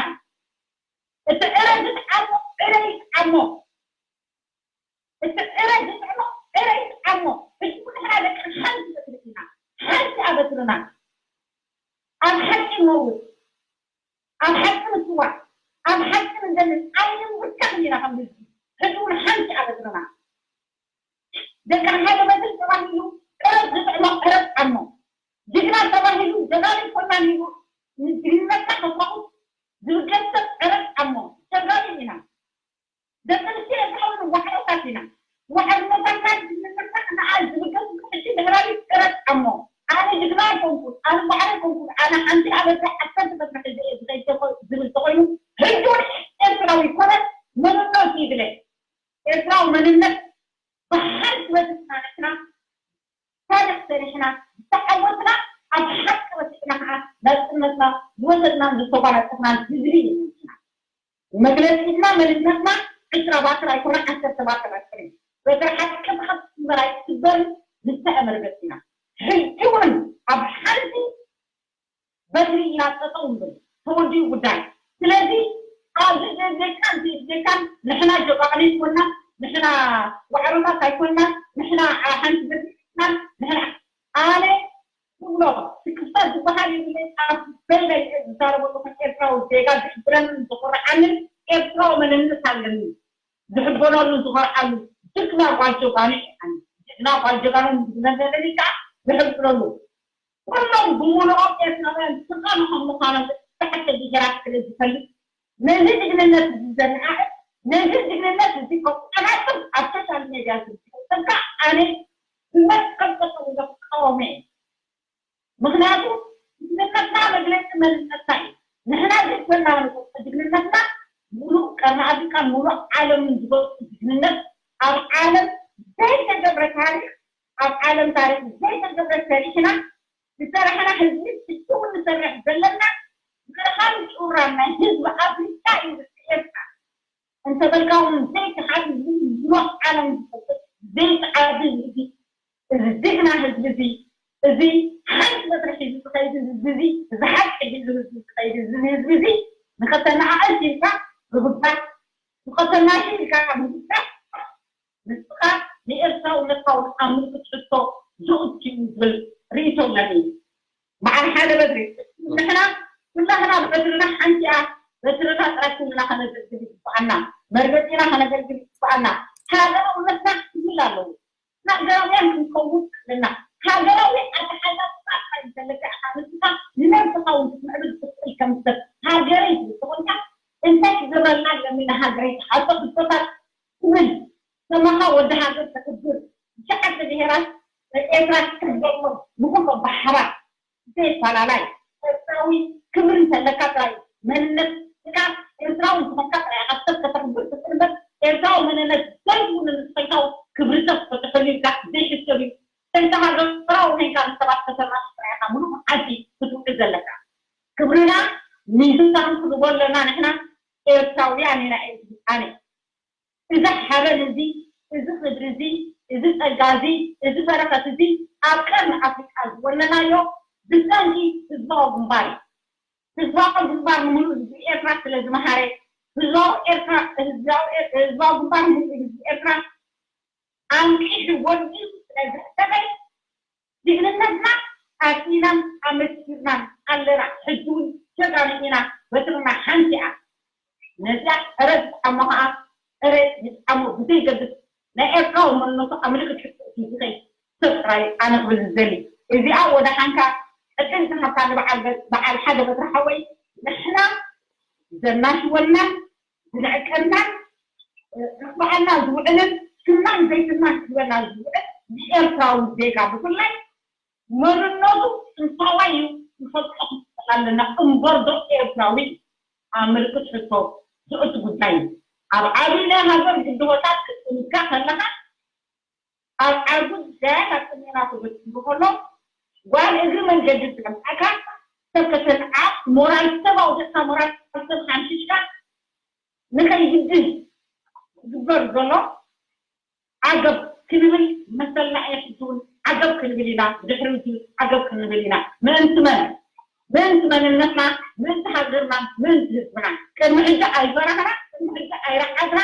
እቲ ዕረ ዝጥዓሞ ዕረ ይጥዓሞ። እቲ ዕረ ዝጥዕሞ ዕረ ይጥዓሞ። ሕጂ ንሕና ደቂ ሓንቲ በትሪ ኢና። ሓንቲ ኣበትርና ኣብ ሓቂ ንመውት፣ ኣብ ሓቂ ንስዋዕ፣ ኣብ ሓቂ ንዘምን ኣይንምከትን ኢና ከም ህዝቢ። ሕጂ እውን ሓንቲ ኣበትርና። ደቂ ሓደ በትሪ ተባሂሉ ዕረ ዝጥዕሞ ዕረ ይጥዓሞ። ጅግና ተባሂሉ ጀጋኑ ይኮናን ኢሉ ንጅግንነትካ ከፋቑ ዝብገስ ሰብ ዕረ ይጥዓሞ። ጀጋኑ ኢና። ደቂ ኣንስትዮ ኤርትራዊ ንዋዕሮታት ኢና። ዋዕሮታትና ጅግንነትና ንዓ ዝብገስ ሕጂ ድሕራይ ጥረት ኣሞ ኣነ ጅግና ኣይኮንኩን፣ ኣነ ዋዕሮ ኣይኮንኩን፣ ኣነ ሓንቲ ኣበዳ ዓሰርተ በትሪ ሒዘ እየ ዝኸይድ ተኾ- ዝብል ተኾይኑ ሕጂ እውን ኤርትራዊ ይኮነን መንነቱ ይግለጽ። ኤርትራዊ መንነት ብሓንቲ በትርና ንሕና ታሪኽ ሰሪሕና ዝተዓወትና ኣብ ሓቂ ረሲዕና ከዓ ናፅነትና ዝወሰድናን ዝተጓናፀፍናን ህዝቢ ኢና። መግለፂትና መንነትና ዕስራ ባትር ኣይኮነ ዓሰርተ ባትር ኣይኮነ በትሪ ሓቂ ብሓቂ ትግበር ኣይትግበርን ዝተአመርገፅ ኢና። ሕጂ እውን ኣብ ሓንቲ በትሪ ኢና ጠጠው ንብል ተወዲኡ ጉዳይ። ስለዚ ኣብዚ ዜጋን ዘይዜጋን ንሕና ጀጋኑ ኣይኮና፣ ንሕና ዋዕሮታት ኣይኮና፣ ንሕና ሓንቲ በትሪ ንሕና ኣነ ትብሎ ስክፍታ ዝበሃል የብለይ። ኣብ በይነይ ዝዛረበሉ ከም ኤርትራዊ ዜጋ ዝሕብረንን ዝኮርዓንን ኤርትራዊ መንነት ኣለኒ ዝሕበነሉ ዝኮርዓሉ ጅግና ጓል ጀጋኑ እዩ። ጅግና ጓል ጀጋኑ ዝነገረኒ ከዓ ዝሕብረሉ ኩሎም ብምሉኦም ኤርትራውያን ዝቃኑ ከም ምኳኖም ብትሕተ ብሄራት ስለ ዝፈልጥ ነዚ ጅግንነት እዚ ዘነዓዕር ነዚ ጅግንነት እዚ ከቆናጽብ ኣብ ሶሻል ሜድያ ዝዝርግሕ ሰብ ከዓ ኣነ ብመስቀል ጠጠው ኢለ ክቃወሞ እየ። ምክንያቱ ጅግንነትና መግለፂ መንነትና እዩ። ንሕና ዘይኮና ንፈልጦ ጅግንነትና ሙሉእ ቀርኒ ኣፍሪቃን ሙሉእ ዓለምን ዝፈልጡ ጅግንነት ኣብ ዓለም ዘይተገብረ ታሪክ ኣብ ዓለም ታሪክ ዘይተገብረ ሰሪሕና ዝሰራሕና ህዝቢ ሕጂ እውን ንሰርሕ ዘለና ብርሃን ጩራን ናይ ህዝቢ ኣፍሪቃ እዩ ዝስኤልካ እንተበልካ እውን ዘይተሓት ህዝቢ ሙሉእ ዓለም ዝፈልጥ ዘይተዓቢ ህዝቢ እዚ ጅግና ህዝቢ እዚ እዚ ሓንቲ በትሪ ሒዙ ዝኸይድ ህዝቢ እዚ እዚ ሓቂ ሒዙ ህዝቢ ዝኸይድ እዚ ህዝቢ እዚ ንኸተነኣእስ ኢልካ ምብጋስ ንኸተናሽ ኢልካ ምብጋስ ንስኻ ንኤርትራውነትካ እውን ኣብ ምልክት ሕቶ ዘእቱ እዩ ዝብል ርእይቶ ኣለኒ። በዓል ሓደ በትሪ ንሕና ኩላህና በትርና ሓንቲ እያ። በትርና ጥራይ ኩልና ከነገልግል ይግበኣና። መርገጺና ከነገልግል ይግበኣና። ሃገራውነትና ክህል ኣለዎ። ሃገራውያን ክንከውን ኣለና። ሃገራዊ ኣተሓሳስባ ጥራይ ዘለካ ኢኻ ንስኻ ንነብስኻ እውን ክትምዕብል ትኽእል ከም ሰብ ሃገረይ ትብል ተኾንካ እንታይ ክገብረልና ኣለኒ ንሃገረይ ዝሓቶ ሕቶታት ትብል ከማኻ ወዲ ሃገር ፈላላይ። ኤርትራዊ ክብሪ እንተለካ ጥራይ መንነትካ ኤርትራዊ ዝኾንካ ጥራይ ኢኻ ሰብ ከተኽብር ትኽእል እምበር ኤርትራዊ መንነት ዘይብሉ ንዝፈይታው ክብሪ ሰብ ክትሕሉ ኢልካ ዘይሕሰብ እዩ። እንተ ሃገራዊ ኮይንካ ንሰባት ከተናፍቕ ጥራይ ኢኻ ምሉእ መዓልቲ ክትውዕል ዘለካ። ክብርና ሚዛን ክንህቦ ኣለና ንሕና ኤርትራውያን ኢና ኢሉ ኣነ። እዚ ሓበን እዚ፣ እዚ ክብሪ እዚ፣ እዚ ጸጋ እዚ፣ እዚ በረኸት እዚ ኣብ ቀርኒ ኣፍሪቃ ዝወነናዮ ብሰንኪ ህዝባዊ ግንባር እዩ። ህዝባዊ ግንባር ንምሉእ ህዝቢ ኤርትራ ስለ ዝመሃረ፣ ህዝባዊ ኤርትራ፣ ህዝባዊ ኤር-፣ ህዝባዊ ግንባር ንምሉእ ህዝቢ ኤርትራ ኣንቂሑ ወዲኡ ስለ ዘሕተተ፣ ጅግንነትና ኣስኢናን ኣመስኪርናን ኣለና። ሕጂ እውን ጀጋኑ ኢና፣ በትርና ሓንቲ እያ። ነዚኣ ዕረ ትጥዓሞ ኸዓ ዕረ ይጥዓሞ ብዘይገድስ ናይ ኤርትራዊ መንነቱ ኣምልክት ሕቶ እዩ ዝኸይድ ሰብ ጥራይ ኣነ ክብል ዝደሊ። እዚኣ ወደ ሓንካ ዕድል ዝሃብካኒ በዓል ገ-፣ በዓል ሓደ በትሪ ሓወይ ንሕና ዘናሽወናን ዝንዕቀናን፣ እ፣ ክኽብኣና ዝውዕልን ስናን ዘይስናን ክህበና ዝውዕል ንኤርትራዊ ዜጋ ብፍላይ መንነቱ ጥንታዋይ እዩ፣ ንፈልጦ ክንክእል ኣለና። እምበር ዶ ኤርትራዊ ኣብ ምልክት ሕቶ ዝእቱ ጉዳይ እዩ። ኣብ ዓብዪ ናይ ሃገር ግድቦታት ክትጥምካ ከለኻ ኣብ ዓርጉ ዳያት ኣብ ቅድሜና ተበቲኑ ከሎ ጓል እግሪ መንገዲ ዝረግኣካ ሰብ ከተንዓቕ ሞራል ሰብ ኣውዲቕካ ሞራል ሰብ ሓምሽሽካ ንኸይግድል ዝግበር ዘሎ ዓገብ ክንብል መሰልና እዩ። ሕጂ እውን ዓገብ ክንብል ኢና፣ ብድሕሪ ሕጂ ዓገብ ክንብል ኢና። ምእንቲ መን? ምእንቲ መንነትና፣ ምእንቲ ሃገርና፣ ምእንቲ ህዝብና። ቅድሚ ሕጂ ኣይፈራህና፣ ቅድሚ ሕጂ ኣይረዓድና፣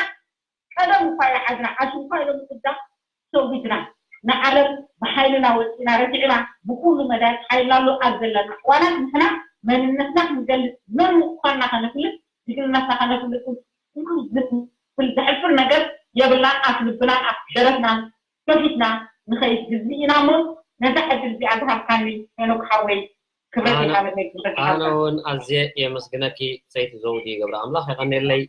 ቀደም እኳ ይዓድና፣ ኣሽንኳ ኢሎም ምቅዳም ሰዊድና። ንዓለም ብሓይልና ወፂና ረቲዕና ብኩሉ መዳያት ሓይልና ኣሎ ኣብ ዘለና እዋናት ንሕና መንነትና ክንገልፅ መን ምኳንና ከነፍልጥ ጅግንነትና ከነፍልጥ ዝብል ዘሕፍር ነገር የብልናን። ኣፍ ልብናን ኣፍ ደረትናን ከፊትና ንኸይድ ግዝኢ ኢና እሞ ነዛ ዕድል እዚኣ ዝሃብካኒ ሄኖክ ሓወይ ክብረት ኣነ- ይሃበለይ ክብረት ኣነ ይሃበለይ። እውን ኣዝየ የመስግነኪ ሰይቲ ዘውዲ ገብረ ኣምላኽ የቐንየለይ።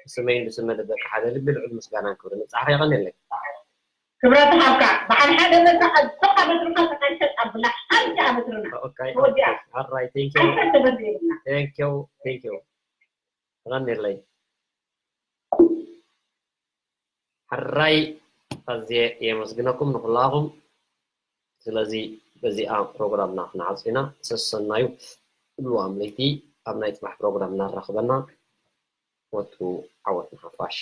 ብስመይን ብስመ ደቂ ሓደ ልቢ ልዑል ምስጋናን ክብሪ ንብጻሕኺ የቐንየለይ። ክብረት ይሃብካ በዓል ሓደ በትሪ ኣጆኻ በትርኻ ተቃይሰ ኣብላ ሓንቲ ኣበትርና ኦኬ፣ ተወዲኣ ኦኬ። ኣራይ፣ ቴንክ ዩ። ሓንሳብ ተበትሪ የብልና። ቴንክ ዩ፣ ቴንክ ዩ። የቐንየለይ። ሕራይ ኣዝየ የመስግነኩም ንኹላኹም። ስለዚ በዚኣ ፕሮግራምና ክንዓጹ ኢና። ሰሰናዩ። ኩሉ ኣምለይቲ ኣብ ናይ ጽባሕ ፕሮግራም እናራኽበና ወትሩ ዓወት ንሓፋሽ።